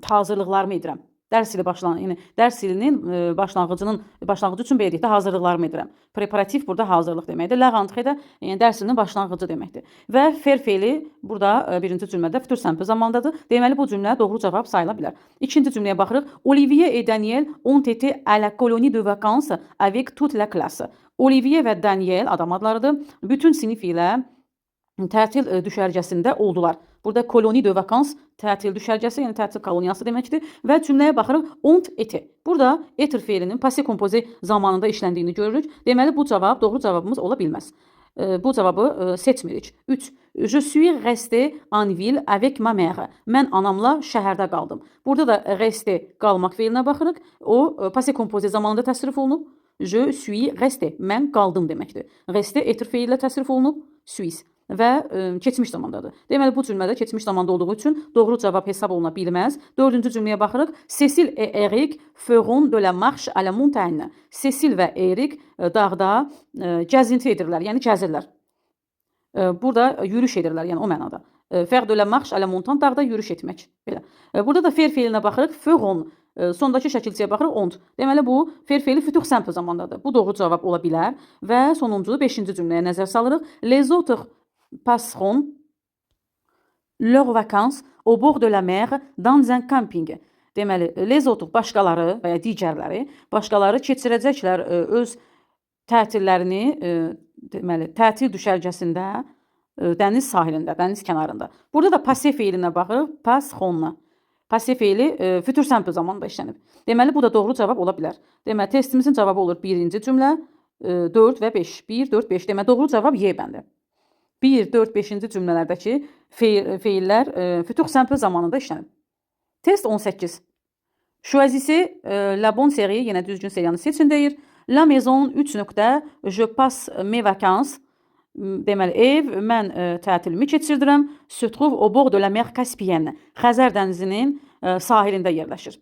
hazırlıqlarımı edirəm. Dərs ili başlan, yəni dərs ilinin başlanğıcının başlanğıcı üçün belə deyək də hazırlıqlarımı edirəm. Preparatif burada hazırlıq deməkdir. La rentrée də yəni dərs ilinin başlanğıcı deməkdir. Və faire feili burada birinci cümlədə futur simple zamandadır. Deməli bu cümlə doğru cavab sayıla bilər. İkinci cümləyə baxırıq. Olivier et Daniel ont été à la colonie de vacances avec toute la classe. Olivier və Daniel adam adlarıdır. Bütün sinif ilə tətil düşərgəsində oldular. Burada colonie de vacances tətil düşərgəsi, yəni tətil koloniyası deməkdir. Və cümləyə baxırıq. Ont été. Burada être feilinin passé composé zamanında işləndiyini görürük. Deməli bu cavab doğru cavabımız ola bilməz. Bu cavabı seçmirik. 3. Je suis resté en ville avec ma mère. Mən anamla şəhərdə qaldım. Burada da rester qalmaq feilinə baxırıq. O passé composé zamanında təsrif olunub. Je suis resté. Mən qaldım deməkdir. Rester être feili ilə təsrif olunub. Suis və keçmiş zamandadır. Deməli, bu cümlədə keçmiş zamanda olduğu üçün doğru cavab hesab oluna bilməz. Dördüncü cümləyə baxırıq. Cécile et Eric feront de la marche à la montagne. Cécile və Eric dağda gəzinti edirlər, yəni gəzirlər. Burada yürüyüş edirlər, yəni o mənada. Faire de la marche à la montagne, dağda yürüyüş etmək. Belə. Burada da faire feilinə baxırıq. Feront, sondakı şəkilçiyə baxırıq, ont. Deməli, bu faire feili futur simple zamandadır. Bu doğru cavab ola bilər. Və sonuncu, beşinci cümləyə nəzər salırıq. Les autres passeront leurs vacances au bord de la mer dans un camping. Deməli, les autres, başqaları və ya digərləri, başqaları keçirəcəklər öz tətillərini, deməli, tətil düşərgəsində, dəniz sahilində, dəniz kənarında. Burada da passé feilinə baxırıq, passeront. Passé feili futur simple zamanında işlənib. Deməli, bu da doğru cavab ola bilər. Deməli, testimizin cavabı olur birinci cümlə, 4 və 5. 1, 4, 5. Deməli, doğru cavab Y bəndi. 1, 4, 5-ci cümlələrdəki feillər futur simple zamanında işlənib. Test 18. Choisissez la bonne série, yenə düzgün seriyanı seçin deyir. La maison 3 nöqtə, je passe mes vacances. Deməli, ev, mən tətilimi keçirdirəm. Se trouve au bord de la mer Caspienne. Xəzər dənizinin sahilində yerləşir.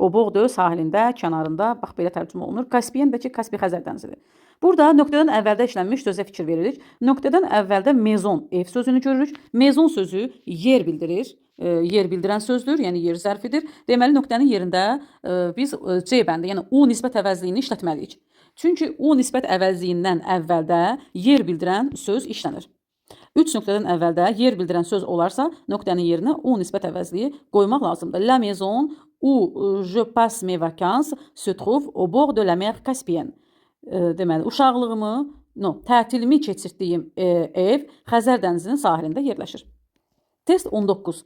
Au bord de sahilində, kənarında, bax belə tərcümə olunur. Caspienne də ki, Kaspi Xəzər dənizidir. Burada nöqtədən əvvəldə işlənmiş sözə fikir veririk. Nöqtədən əvvəldə maison, ev sözünü görürük. Maison sözü yer bildirir. Yer bildirən sözdür, yəni yer zərfidir. Deməli, nöqtənin yerində biz C bəndi, yəni U nisbət əvəzliyini işlətməliyik. Çünki U nisbət əvəzliyindən əvvəldə yer bildirən söz işlənir. 3 nöqtədən əvvəldə yer bildirən söz olarsa, nöqtənin yerinə U nisbət əvəzliyi qoymaq lazımdır. La maison où je passe mes vacances se trouve au bord de la mer Caspienne. Deməli, uşaqlığımı, no, tətilimi keçirdiyim ev Xəzər dənizinin sahilində yerləşir. Test 19.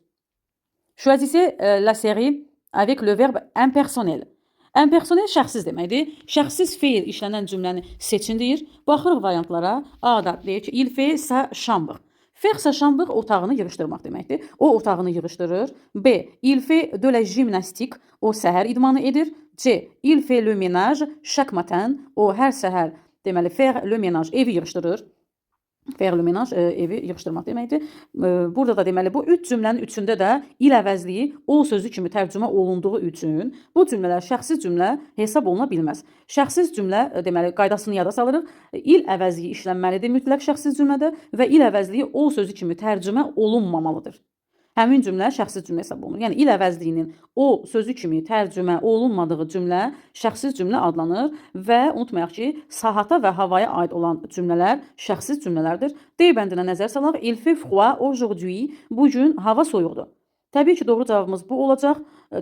Choisissez la série avec le verbe impersonnel. Impersonnel şəxssiz deməkdir. Şəxssiz feil işlənən cümləni seçin deyir. Baxırıq variantlara. A-da deyir ki, il fait sa chambre. Faire sa chambre otağını yığışdırmaq deməkdir. O otağını yığışdırır. B. Il fait de la gymnastique. O səhər idmanı edir. C. Il fait le ménage chaque matin. O hər səhər, deməli, faire le ménage evi yığışdırır. Faire le ménage evi yığışdırmaq deməkdir. Burada da deməli bu üç cümlənin üçündə də il əvəzliyi o sözü kimi tərcümə olunduğu üçün bu cümlələr şəxssiz cümlə hesab oluna bilməz. Şəxssiz cümlə deməli qaydasını yada salırıq. İl əvəzliyi işlənməlidir mütləq şəxssiz cümlədə və il əvəzliyi o sözü kimi tərcümə olunmamalıdır. Həmin cümlə şəxssiz cümlə hesab olunur. Yəni il əvəzliyinin o sözü kimi tərcümə olunmadığı cümlə şəxssiz cümlə adlanır və unutmayaq ki, sahata və havaya aid olan cümlələr şəxssiz cümlələrdir. D bəndinə nəzər salaq. Il fait froid aujourd'hui. Bu gün hava soyuqdur. Təbii ki, doğru cavabımız bu olacaq.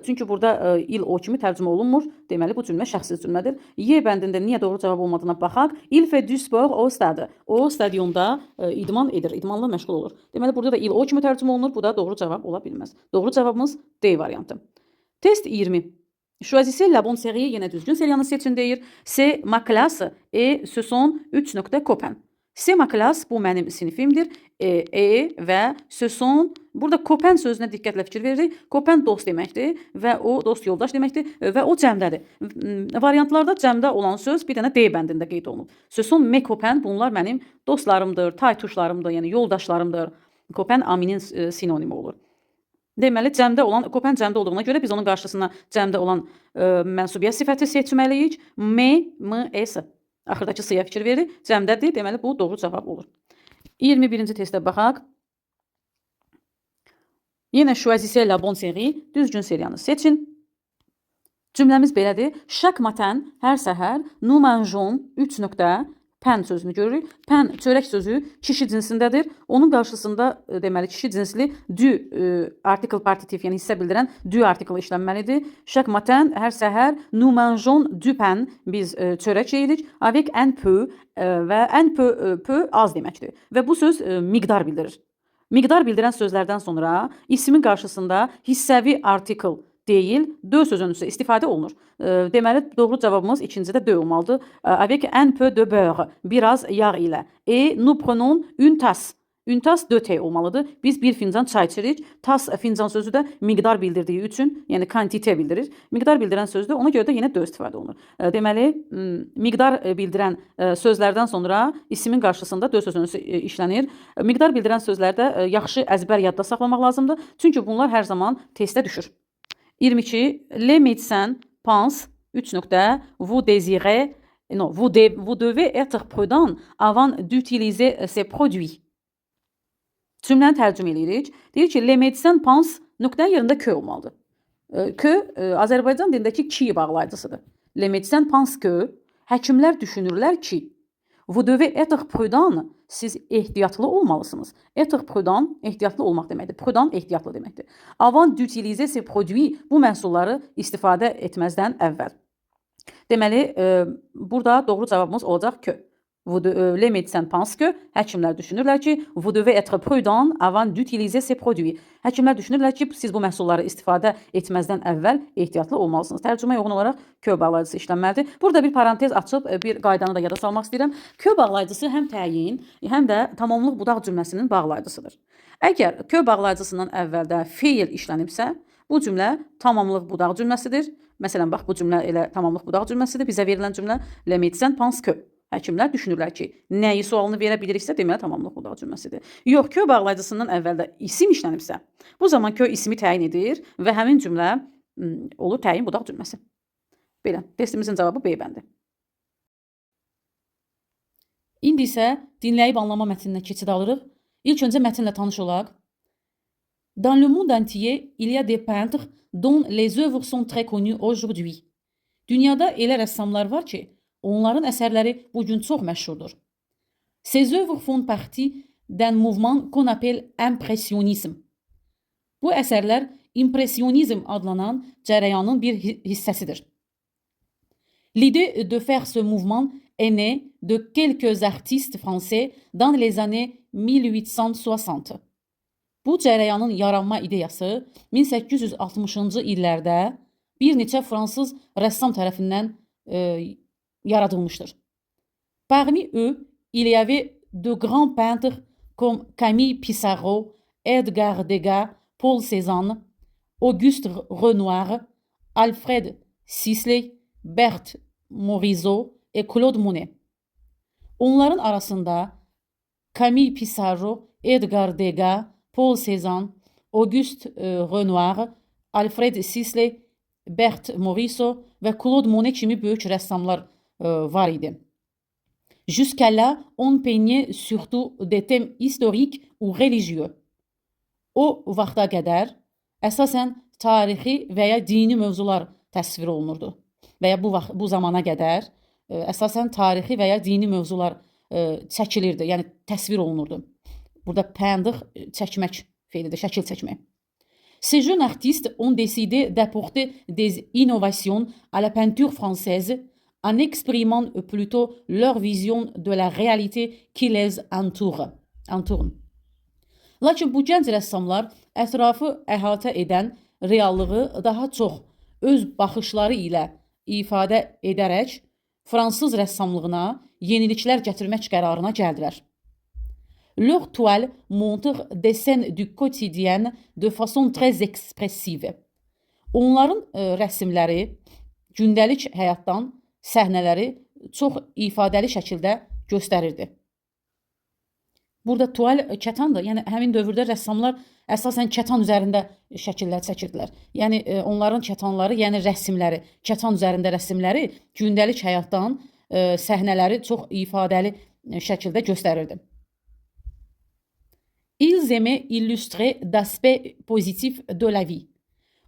Çünki burada il o kimi tərcümə olunmur. Deməli, bu cümlə şəxssiz cümlədir. Y bəndində niyə doğru cavab olmadığına baxaq. Il fait du sport au stade. O stadionda idman edir, idmanla məşğul olur. Deməli, burada da il o kimi tərcümə olunur. Bu da doğru cavab ola bilməz. Doğru cavabımız D variantı. Test 20. Choisissez la bonne série, yenə düzgün seriyanı seçin deyir. C'est ma classe et ce sont 3 nöqtə copains. C'est ma classe, bu mənim sinifimdir. E və ce sont, burada copain sözünə diqqətlə fikir veririk. Copain dost deməkdir və o dost yoldaş deməkdir və o cəmdədir. Variantlarda cəmdə olan söz bir dənə D bəndində qeyd olunub. Ce sont mes copains, bunlar mənim dostlarımdır, taytuşlarımdır, yəni yoldaşlarımdır. Copain aminin sinonimi olur. Deməli, cəmdə olan, copain cəmdə olduğuna görə biz onun qarşısına cəmdə olan mənsubiyyət sifəti seçməliyik. M, M, S. Axırdakı S-ya fikir veririk. Cəmdədir. Deməli, bu doğru cavab olur. 21-ci testə baxaq. Yenə choisissez la bonne série. Düzgün seriyanı seçin. Cümləmiz belədir. Chaque matin, hər səhər, nous mangeons 3 nöqtə pain sözünü görürük. Pain, çörək sözü kişi cinsindədir. Onun qarşısında deməli kişi cinsli du article partitif, yəni hissə bildirən du article işlənməlidir. Chaque matin, hər səhər, nous mangeons du pain, biz çörək yeyirik. Avec un peu və un peu, peu az deməkdir. Və bu söz miqdar bildirir. Miqdar bildirən sözlərdən sonra ismin qarşısında hissəvi article Deyil, de sözünün isə istifadə olunur. Deməli, doğru cavabımız ikincidə de olmalıdır. Avec un peu de beurre, biraz yağ ilə. Et nous prenons une tasse. Une tasse de thé olmalıdır. Biz bir fincan çay içirik. Tas fincan sözü də miqdar bildirdiyi üçün, yəni kantite bildirir. Miqdar bildirən sözdür. Ona görə də yenə de istifadə olunur. Deməli, miqdar bildirən sözlərdən sonra ismin qarşısında de sözünün işlənir. Miqdar bildirən sözlərdə yaxşı əzbər yadda saxlamaq lazımdır. Çünki bunlar hər zaman testə düşür. 22. Les médecins pensent 3 nöqtə vous désirez non, vous devez être prudent avant d'utiliser ces produits. Cümləni tərcümə eləyirik. Deyir ki, les médecins pensent nöqtənin yerində que olmalıdır. Que Azərbaycan dilindəki ki bağlayıcısıdır. Les médecins pensent que həkimlər düşünürlər ki, vous devez être prudent, siz ehtiyatlı olmalısınız. Être prudent, ehtiyatlı olmaq deməkdir. Prudent, ehtiyatlı deməkdir. Avant d'utiliser ces produits, bu məhsulları istifadə etməzdən əvvəl. Deməli, burada doğru cavabımız olacaq que. Les médecins pensent que, həkimlər düşünürlər ki, vous devez être prudent avant d'utiliser ces produits. Həkimlər düşünürlər ki, siz bu məhsulları istifadə etməzdən əvvəl ehtiyatlı olmalısınız. Tərcüməyə uyğun olaraq que bağlayıcısı işlənməlidir. Burada bir parantez açıb bir qaydanı da yada salmaq istəyirəm. Que bağlayıcısı həm təyin, həm də tamamlıq budaq cümləsinin bağlayıcısıdır. Əgər que bağlayıcısından əvvəldə feil işlənibsə, bu cümlə tamamlıq budaq cümləsidir. Məsələn, bax bu cümlə elə tamamlıq budaq cümləsidir. Bizə verilən cümlə les médecins pensent que. Həkimlər düşünürlər ki, nəyi sualını verə biliriksə, deməli tamamlıq budaq cümləsidir. Yox, que bağlayıcısından əvvəldə isim işlənibsə, bu zaman que ismi təyin edir və həmin cümlə olur təyin budaq cümləsi. Belə, testimizin cavabı B bəndi. İndi isə dinləyib anlama mətninə keçid alırıq. İlk öncə mətnlə tanış olaq. Dans le monde entier, il y a des peintres dont les œuvres sont très connues aujourd'hui. Dünyada elə rəssamlar var ki, onların əsərləri bu gün çox məşhurdur. Ces œuvres font partie d'un mouvement qu'on appelle impressionnisme. Bu əsərlər impressionizm adlanan cərəyanın bir hissəsidir. L'idée de faire ce mouvement est née de quelques artistes français dans les années 1860. Bu cərəyanın yaranma ideyası 1860-cı illərdə bir neçə fransız rəssam tərəfindən yaradılmışdır. Parmi eux, il y avait de grands peintres comme Camille Pissarro, Edgar Degas, Paul Cézanne, Auguste Renoir, Alfred Sisley, Berthe Morisot et Claude Monet. Onların arasında Camille Pissarro, Edgar Degas, Paul Cézanne, Auguste Renoir, Alfred Sisley, Berthe Morisot və Claude Monet kimi böyük rəssamlar var idi. Jusqu'à là, on peignait surtout des thèmes historiques ou religieux. O vaxta qədər əsasən tarixi və ya dini mövzular təsvir olunurdu. Və ya bu vaxt, bu zamana qədər əsasən tarixi və ya dini mövzular çəkilirdi, yəni təsvir olunurdu. Burada peindre çəkmək feilidir, şəkil çəkmək. Ces jeunes artistes ont décidé d'apporter des innovations à la peinture française en exprimant plutôt leur vision de la réalité qui les entoure. Entoure. Lakin bu gənc rəssamlar ətrafı əhatə edən reallığı daha çox öz baxışları ilə ifadə edərək fransız rəssamlığına yeniliklər gətirmək qərarına gəldilər. Leur toile montre des scènes du quotidien de façon très expressive. Onların rəsmləri gündəlik həyatdan səhnələri çox ifadəli şəkildə göstərirdi. Burada toile kətandır. Yəni həmin dövrdə rəssamlar əsasən kətan üzərində şəkillər çəkirdilər. Yəni onların kətanları, yəni rəsmləri, kətan üzərində rəsmləri gündəlik həyatdan səhnələri çox ifadəli şəkildə göstərirdi. Ils aimaient illustrer d'aspects positifs de la vie.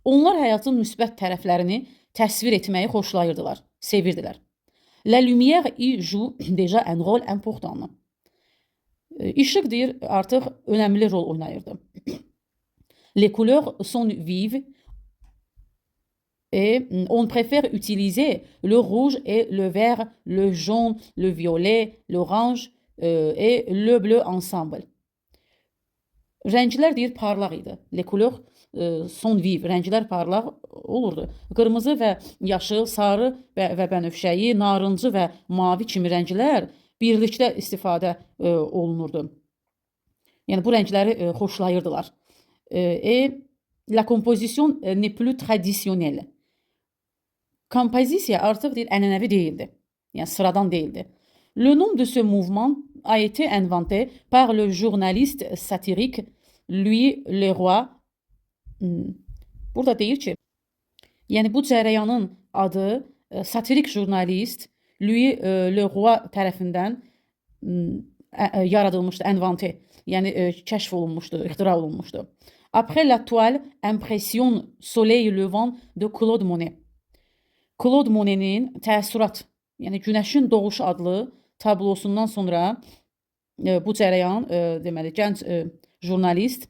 Onlar həyatın müsbət tərəflərini təsvir etməyi xoşlayırdılar, sevirdilər. La lumière y joue déjà un rôle important. İşıq deyir, artıq önəmli rol oynayırdı. Les couleurs sont vives et on préfère utiliser le rouge et le vert, le jaune, le violet, l'orange et le bleu ensemble. Rənglər deyir parlaq idi. Les couleurs Sont vives, rənglər parlaq olurdu. Qırmızı və yaşıl, sarı və bənövşəyi, narıncı və mavi kimi rənglər birlikdə istifadə olunurdu. Yəni bu rəngləri xoşlayırdılar. Et la composition n'est plus traditionnelle. Kompozisiya artıq deyir ənənəvi deyildi. Yəni sıradan deyildi. Le nom de ce mouvement a été inventé par le journaliste satirique Louis Leroy. Burada deyir ki, yəni bu cərəyanın adı satirik jurnalist Louis Leroy tərəfindən yaradılmışdı, inventé, yəni kəşf olunmuşdu, ixtira olunmuşdu. Après la toile Impression Soleil levant de Claude Monet. Claude Monet'in Təəssürat, yəni Günəşin Doğuşu adlı tablosundan sonra bu cərəyan deməli gənc jurnalist,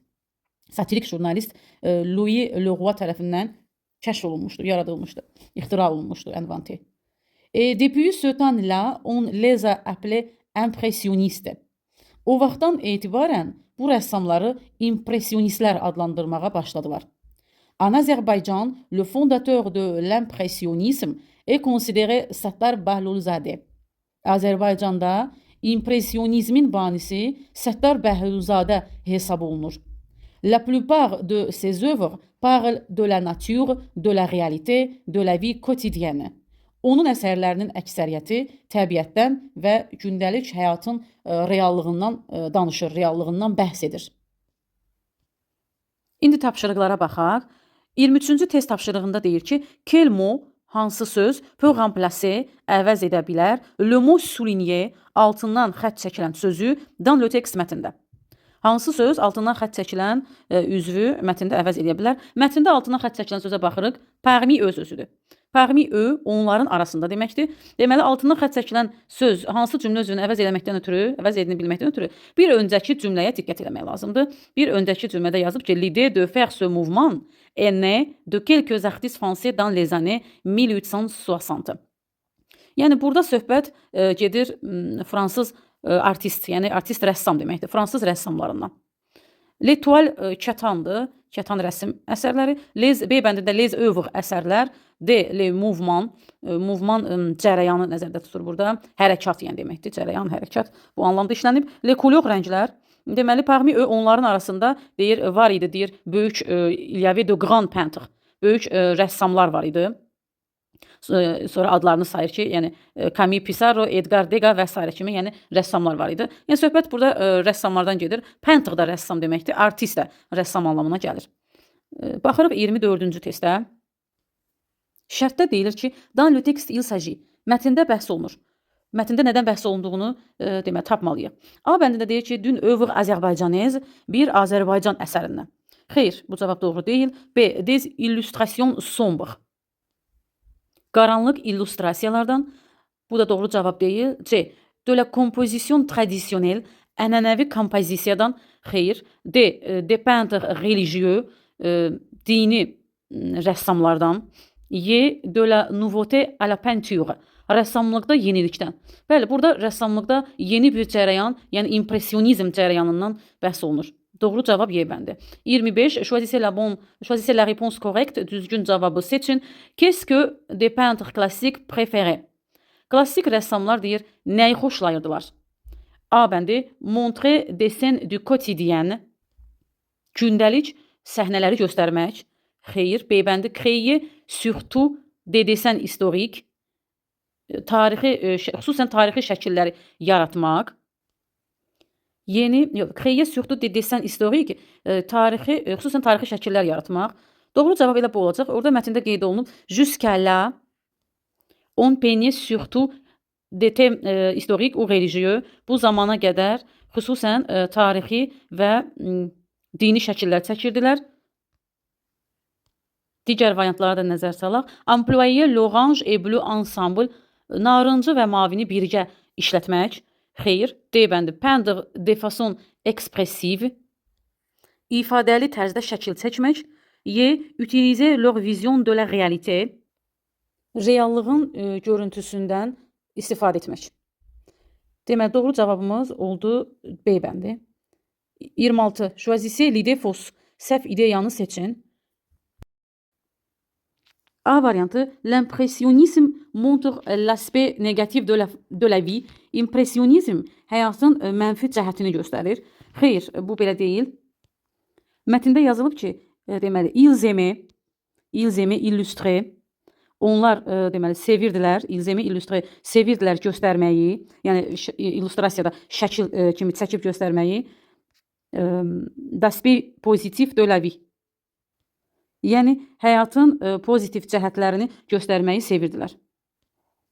satirik jurnalist Louis Leroy tərəfindən kəşf olunmuşdu, yaradılmışdı, ixtira olunmuşdu, inventé. Et depuis ce temps-là, on les a appelés impressionnistes. O vaxtdan etibarən bu rəssamları impressionistlər adlandırmağa başladılar. En Azerbaïdjan, le fondateur de l'impressionnisme est considéré Sattar Bahlulzade. Azərbaycanda impressionizmin banisi Səttar Bəhlulzadə hesab olunur. La plupart de ses œuvres parlent de la nature, de la réalité, de la vie quotidienne. Onun əsərlərinin əksəriyyəti təbiətdən və gündəlik həyatın reallığından danışır, reallığından bəhs edir. İndi tapşırıqlara baxaq. 23-cü test tapşırığında deyir ki, quel mot, hansı söz peut remplacer, əvəz edə bilər, le mot souligné, altından xətt çəkilən sözü dans le texte, mətndə. Hansı söz altından xətt çəkilən üzvü mətndə əvəz edə bilər? Mətndə altından xətt çəkilən sözə baxırıq. Parmi eux sözüdür. Parmi eux onların arasında deməkdir. Deməli altından xətt çəkilən söz hansı cümlə üzvünü əvəz eləməkdən ötürü, əvəz edilə bilməkdən ötürü bir öncəki cümləyə diqqət eləmək lazımdır. Bir öncəki cümlədə yazıb ki, l'idée de faire ce mouvement est née de quelques artistes français dans les années 1860. Yəni burada söhbət gedir fransız artist, yəni artist rəssam deməkdir. Fransız rəssamlarından. Les toiles kətandır. Kətan rəsm əsərləri. Les B bəndində les œuvres əsərlər. D les mouvements, mouvement cərəyanı nəzərdə tutur burada. Hərəkat yəni deməkdir. Cərəyan, hərəkat bu anlamda işlənib. Les couleurs rənglər. Deməli parmi eux onların arasında deyir var idi, deyir böyük il y avait de grands peintres. Böyük rəssamlar var idi. Sonra adlarını sayır ki, yəni Camille Pissarro, Edgar Degas və sairə kimi, yəni rəssamlar var idi. Yəni söhbət burada rəssamlardan gedir. Peintre da rəssam deməkdir, artist də rəssam anlamına gəlir. Baxırıq 24-cü testə. Şərtdə deyilir ki, dans le texte il s'agit. Mətndə bəhs olunur. Mətndə nədən bəhs olunduğunu deməli tapmalıyıq. A bəndində deyir ki, d'une œuvre azerbaïdjanaise, bir Azərbaycan əsərindən. Xeyr, bu cavab doğru deyil. B. Des illustrations sombres. Qaranlıq illüstrasiyalardan. Bu da doğru cavab deyil. C. De la composition traditionnelle, ənənəvi kompozisiyadan. Xeyr. D. Des peintres religieux, dini rəssamlardan. E. De la nouveauté à la peinture. Rəssamlıqda yenilikdən. Bəli, burada rəssamlıqda yeni bir cərəyan, yəni impressionizm cərəyanından bəhs olunur. Doğru cavab Y bəndi. 25. Choisissez la réponse correcte. Düzgün cavabı seçin. Qu'est-ce que des peintres classiques préféraient? Klassik rəssamlar deyir, nəyi xoşlayırdılar? A bəndi montrer des scènes du quotidien. Gündəlik səhnələri göstərmək. Xeyr. B bəndi créer surtout des dessins historiques. Tarixi, xüsusən tarixi şəkilləri yaratmaq. Yeni, yox, créer surtout des dessins historiques, tarixi, xüsusən tarixi şəkillər yaratmaq. Doğru cavab elə bu olacaq. Orada mətndə qeyd olunub. Jusqu'à là, on peignait surtout des thèmes historiques ou religieux. Bu zamana qədər xüsusən tarixi və dini şəkillər çəkirdilər. Digər variantlara da nəzər salaq. Employer l'orange et bleu ensemble. Narıncı və mavini birgə işlətmək. Xeyr. D bəndi. Peindre de façon expressive. İfadəli tərzdə şəkil çəkmək. E. Utiliser leur vision de la réalité. Reallığın görüntüsündən istifadə etmək. Deməli, doğru cavabımız oldu B bəndi. 26. Choisissez l'idée fausse. Səhv ideyanı seçin. A variantı l'impressionnisme montre l'aspect négatif de la vie. İmpressionizm həyatın mənfi cəhətini göstərir. Xeyr, bu belə deyil. Mətndə yazılıb ki, deməli, ils aimaient illustrer. Onlar deməli sevirdilər, ils aimaient illustrer, sevirdilər göstərməyi, yəni illüstrasiyada şəkil kimi çəkib göstərməyi, d'aspect positif de la vie. Yəni həyatın pozitiv cəhətlərini göstərməyi sevirdilər.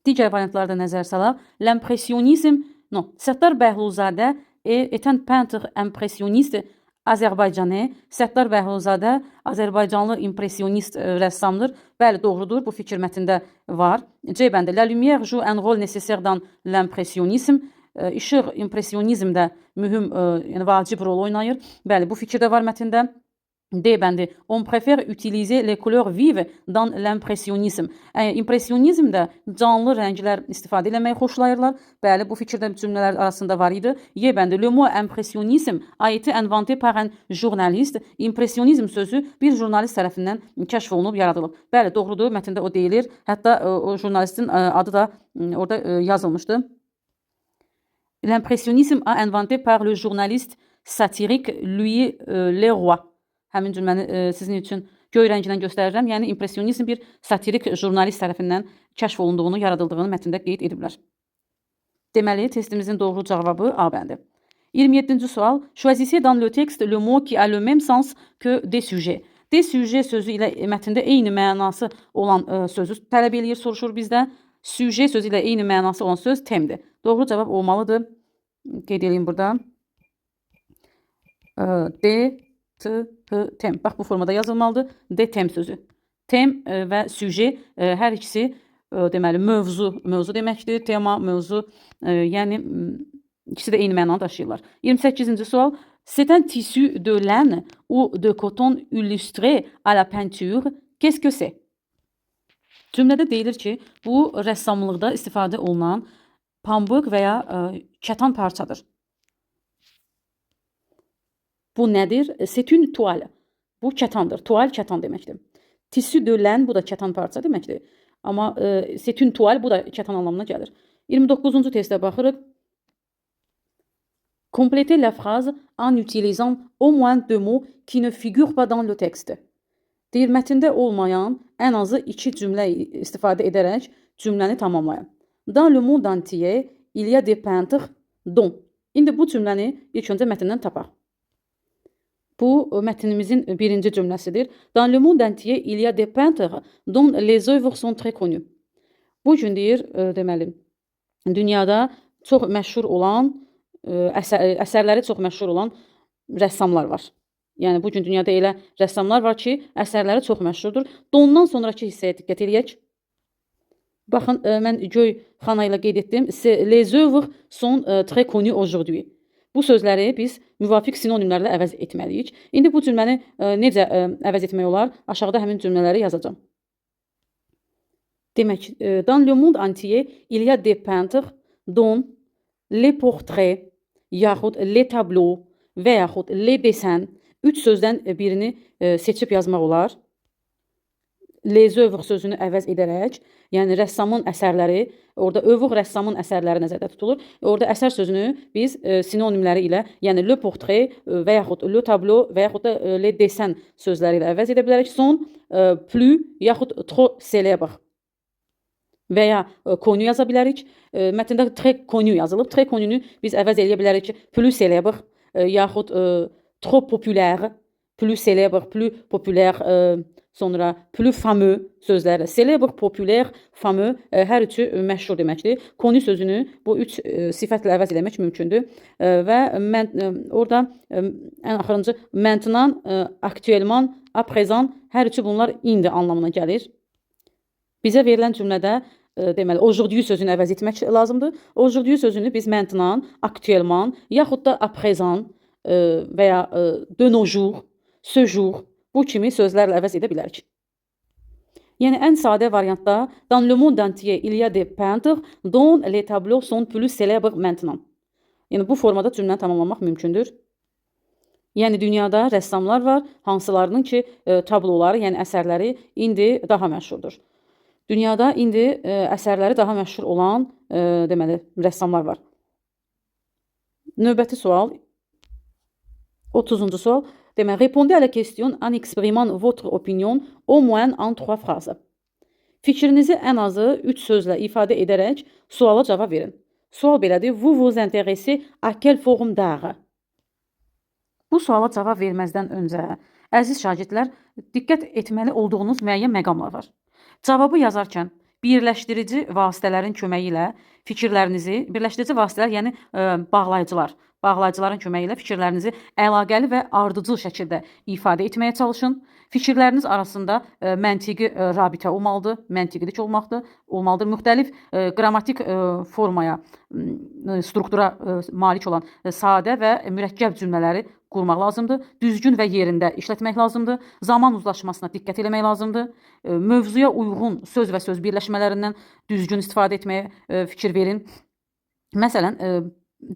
Digər variantlara da nəzər salaq. L'impressionnisme, non, Səttar Bəhlulzadə est un peintre impressionniste azerbaycanais. Səttar Bəhlulzadə Azərbaycanlı impressionist rəssamdır. Bəli, doğrudur. Bu fikir mətndə var. C bəndi. La lumière joue un rôle nécessaire dans l'impressionnisme. İşıq impressionizmdə mühüm, yəni vacib rol oynayır. Bəli, bu fikir də var mətndə. D bəndi. On préfère utiliser les couleurs vives dans l'impressionnisme. İmpressionizmdə canlı rənglər istifadə eləməyi xoşlayırlar. Bəli, bu fikir də cümlələr arasında var idi. Y bəndi. Le mot impressionnisme a été inventé par un journaliste. İmpressionizm sözü bir jurnalist tərəfindən kəşf olunub, yaradılıb. Bəli, doğrudur. Mətndə o deyilir. Hətta o jurnalistin adı da orada yazılmışdı. L'impressionnisme a inventé par le journaliste satirique Louis Leroy. Həmin cümləni sizin üçün göy rənglə göstərirəm. Yəni impressionizm bir satirik jurnalist tərəfindən kəşf olunduğunu, yaradıldığını mətndə qeyd ediblər. Deməli, testimizin doğru cavabı A bəndi. 27-ci sual. Choisissez dans le texte le mot qui a le même sens que des sujets. Des sujets sözü ilə mətndə eyni mənası olan sözü tələb eləyir, soruşur bizdən. Sujet sözü ilə eyni mənası olan söz thèmedir. Doğru cavab olmalıdır. Qeyd edeyim burada. D, T, H, thème. Bax bu formada yazılmalıdır. D thème sözü. Thème və sujet hər ikisi deməli mövzu, mövzu deməkdir. Tema, mövzu, yəni ikisi də eyni mənanı daşıyırlar. 28-ci sual. C'est un tissu de laine ou de coton illustré à la peinture. Qu'est-ce que c'est? Cümlədə deyilir ki, bu rəssamlıqda istifadə olunan pambıq və ya kətan parçadır. Bu nədir? C'est une toile. Bu kətandır. Toile kətan deməkdir. Tissu de laine bu da kətan parça deməkdir. Amma c'est une toile bu da kətan anlamına gəlir. 29-cu testə baxırıq. Complétez la phrase en utilisant au moins deux mots qui ne figurent pas dans le texte. Deyir, mətndə olmayan ən azı iki cümlə istifadə edərək cümləni tamamlayın. Dans le monde entier, il y a des peintres dont. İndi bu cümləni ilk öncə mətndən tapaq. Bu mətnimizin birinci cümləsidir. Dans le monde entier, il y a des peintres dont les œuvres sont très connues. Bu gün deyir, deməli, dünyada çox məşhur olan, əsərləri çox məşhur olan rəssamlar var. Yəni bu gün dünyada elə rəssamlar var ki, əsərləri çox məşhurdur. Dontdan sonrakı hissəyə diqqət eləyək. Baxın, mən göy xana ilə qeyd etdim. Les œuvres sont très connues aujourd'hui. Bu sözləri biz müvafiq sinonimlərlə əvəz etməliyik. İndi bu cümləni necə əvəz etmək olar? Aşağıda həmin cümlələri yazacağam. Demək, dans le monde entier, il y a des peintres dont les portraits, yaxud les tableaux və yaxud les dessins, üç sözdən birini seçib yazmaq olar. Les œuvres sözünü əvəz edərək, yəni rəssamın əsərləri, orada œuvre rəssamın əsərləri nəzərdə tutulur. Orada əsər sözünü biz sinonimləri ilə, yəni le portrait və yaxud le tableau və yaxud da les dessins sözləri ilə əvəz edə bilərik. Sont plus yaxud trop célèbre və ya connu yaza bilərik. Mətndə très connu yazılıb. Très connu biz əvəz eləyə bilərik ki, plus célèbre yaxud trop populaire, plus célèbre, plus populaire, sonra plus fameux sözlərlə. Célèbre, populaire, fameux hər üçü məşhur deməkdir. Connu sözünü bu üç sifətlə əvəz eləmək mümkündür. Və mən orada ən axırıncı maintenant, actuellement, à présent hər üçü bunlar indi anlamına gəlir. Bizə verilən cümlədə deməli aujourd'hui sözünü əvəz etmək lazımdır. Aujourd'hui sözünü biz maintenant, actuellement, yaxud da à présent və ya de nos jours, ce jour bu kimi sözlərlə əvəz edə bilərik. Yəni ən sadə variantda dans le monde entier il y a des peintres dont les tableaux sont plus célèbres maintenant. Yəni bu formada cümləni tamamlamaq mümkündür. Yəni dünyada rəssamlar var, hansılarının ki, tabloları, yəni əsərləri indi daha məşhurdur. Dünyada indi əsərləri daha məşhur olan deməli rəssamlar var. Növbəti sual 30-cu sual. Deməli, répondez à la question en exprimant votre opinion au moins en trois phrases. Fikrinizi ən azı 3 sözlə ifadə edərək suala cavab verin. Sual belədir: Vous vous intéressez à quelle forme d'art? Bu suala cavab verməzdən öncə, əziz şagirdlər, diqqət etməli olduğunuz müəyyən məqamlar var. Cavabı yazarkən birləşdirici vasitələrin köməyi ilə fikirlərinizi, birləşdirici vasitələr, yəni bağlayıcılar, bağlayıcıların köməyi ilə fikirlərinizi əlaqəli və ardıcıl şəkildə ifadə etməyə çalışın. Fikirləriniz arasında məntiqi rabitə olmalıdır, məntiqilik olmalıdır. Müxtəlif qrammatik formaya, struktura malik olan sadə və mürəkkəb cümlələri qurmaq lazımdır. Düzgün və yerində işlətmək lazımdır. Zaman uzlaşmasına diqqət eləmək lazımdır. Mövzuya uyğun söz və söz birləşmələrindən düzgün istifadə etməyə fikir verin. Məsələn,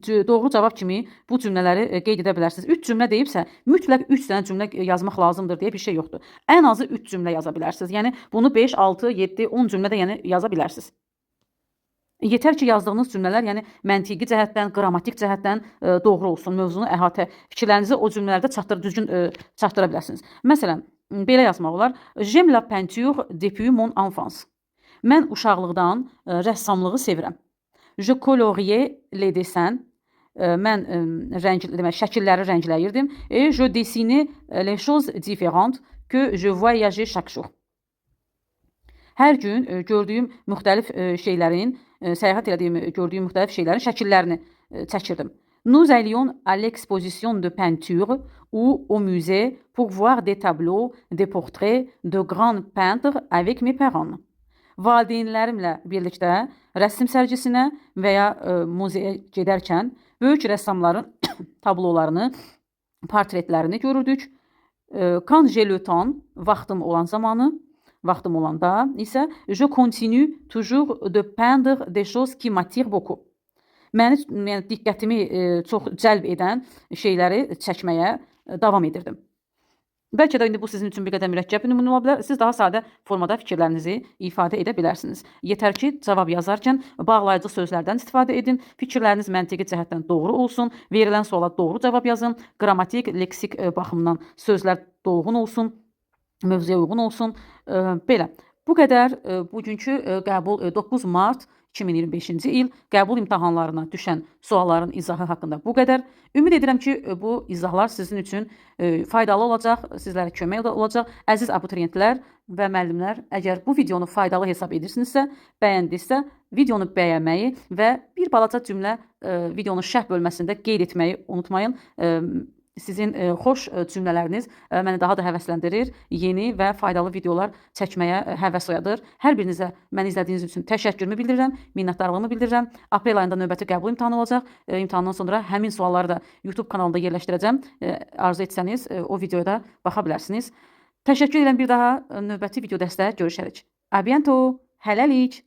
doğru cavab kimi bu cümlələri qeyd edə bilərsiniz. 3 cümlə deyibsə, mütləq 3 dənə cümlə yazmaq lazımdır deyə bir şey yoxdur. Ən azı 3 cümlə yaza bilərsiniz. Yəni bunu 5, 6, 7, 10 cümlə də yəni yaza bilərsiniz. Yetər ki, yazdığınız cümlələr, yəni məntiqi cəhətdən, qrammatik cəhətdən doğru olsun, mövzunu əhatə, fikirlərinizi o cümlələrdə düzgün çatdıra biləsiniz. Məsələn, belə yazmaq olar: J'aime la peinture depuis mon enfance. Mən uşaqlıqdan rəssamlığı sevirəm. Je coloriais les dessins. Mən rəng, demək, şəkilləri rəngləyirdim. Et je dessinais les choses différentes que je voyageais chaque jour. Hər gün gördüyüm müxtəlif şeylərin, səyahət elədiyim, gördüyüm müxtəlif şeylərin şəkillərini çəkirdim. Nous allions à l'exposition de peinture ou au musée pour voir des tableaux, des portraits de grands peintres avec mes parents. Valideynlərimlə birlikdə rəsm sərgisinə və ya muzeyə gedərkən böyük rəssamların tablolarını, portretlərini görürdük. Quand j'ai le temps, vaxtım olan zamanı, vaxtım olanda isə je continue toujours de peindre des choses qui m'attirent beaucoup. Məni, yəni diqqətimi çox cəlb edən şeyləri çəkməyə davam edirdim. Bəlkə də indi bu sizin üçün bir qədər mürəkkəb bir nümunə ola bilər. Siz daha sadə formada fikirlərinizi ifadə edə bilərsiniz. Yetər ki, cavab yazarkən bağlayıcı sözlərdən istifadə edin. Fikirləriniz məntiqi cəhətdən doğru olsun. Verilən suala doğru cavab yazın. Qrammatik, leksik baxımdan sözlər dolğun olsun, mövzuya uyğun olsun. Belə. Bu qədər bugünkü qəbul 9 mart 2025-ci il qəbul imtahanlarına düşən sualların izahı haqqında bu qədər. Ümid edirəm ki, bu izahlar sizin üçün faydalı olacaq, sizlərə kömək olacaq. Əziz abituriyentlər və müəllimlər, əgər bu videonu faydalı hesab edirsinizsə, bəyəndinizsə, videonu bəyənməyi və bir balaca cümlə videonun şərh bölməsində qeyd etməyi unutmayın. Sizin xoş cümlələriniz məni daha da həvəsləndirir, yeni və faydalı videolar çəkməyə həvəs oyadır. Hər birinizə məni izlədiyiniz üçün təşəkkürümü bildirirəm, minnətdarlığımı bildirirəm. Aprel ayında növbəti qəbul imtahanı olacaq. İmtahandan sonra həmin sualları da YouTube kanalında yerləşdirəcəm. Arzu etsəniz o videoya da baxa bilərsiniz. Təşəkkür edirəm bir daha, növbəti video dəstə görüşərik. À bientôt. Hələlik.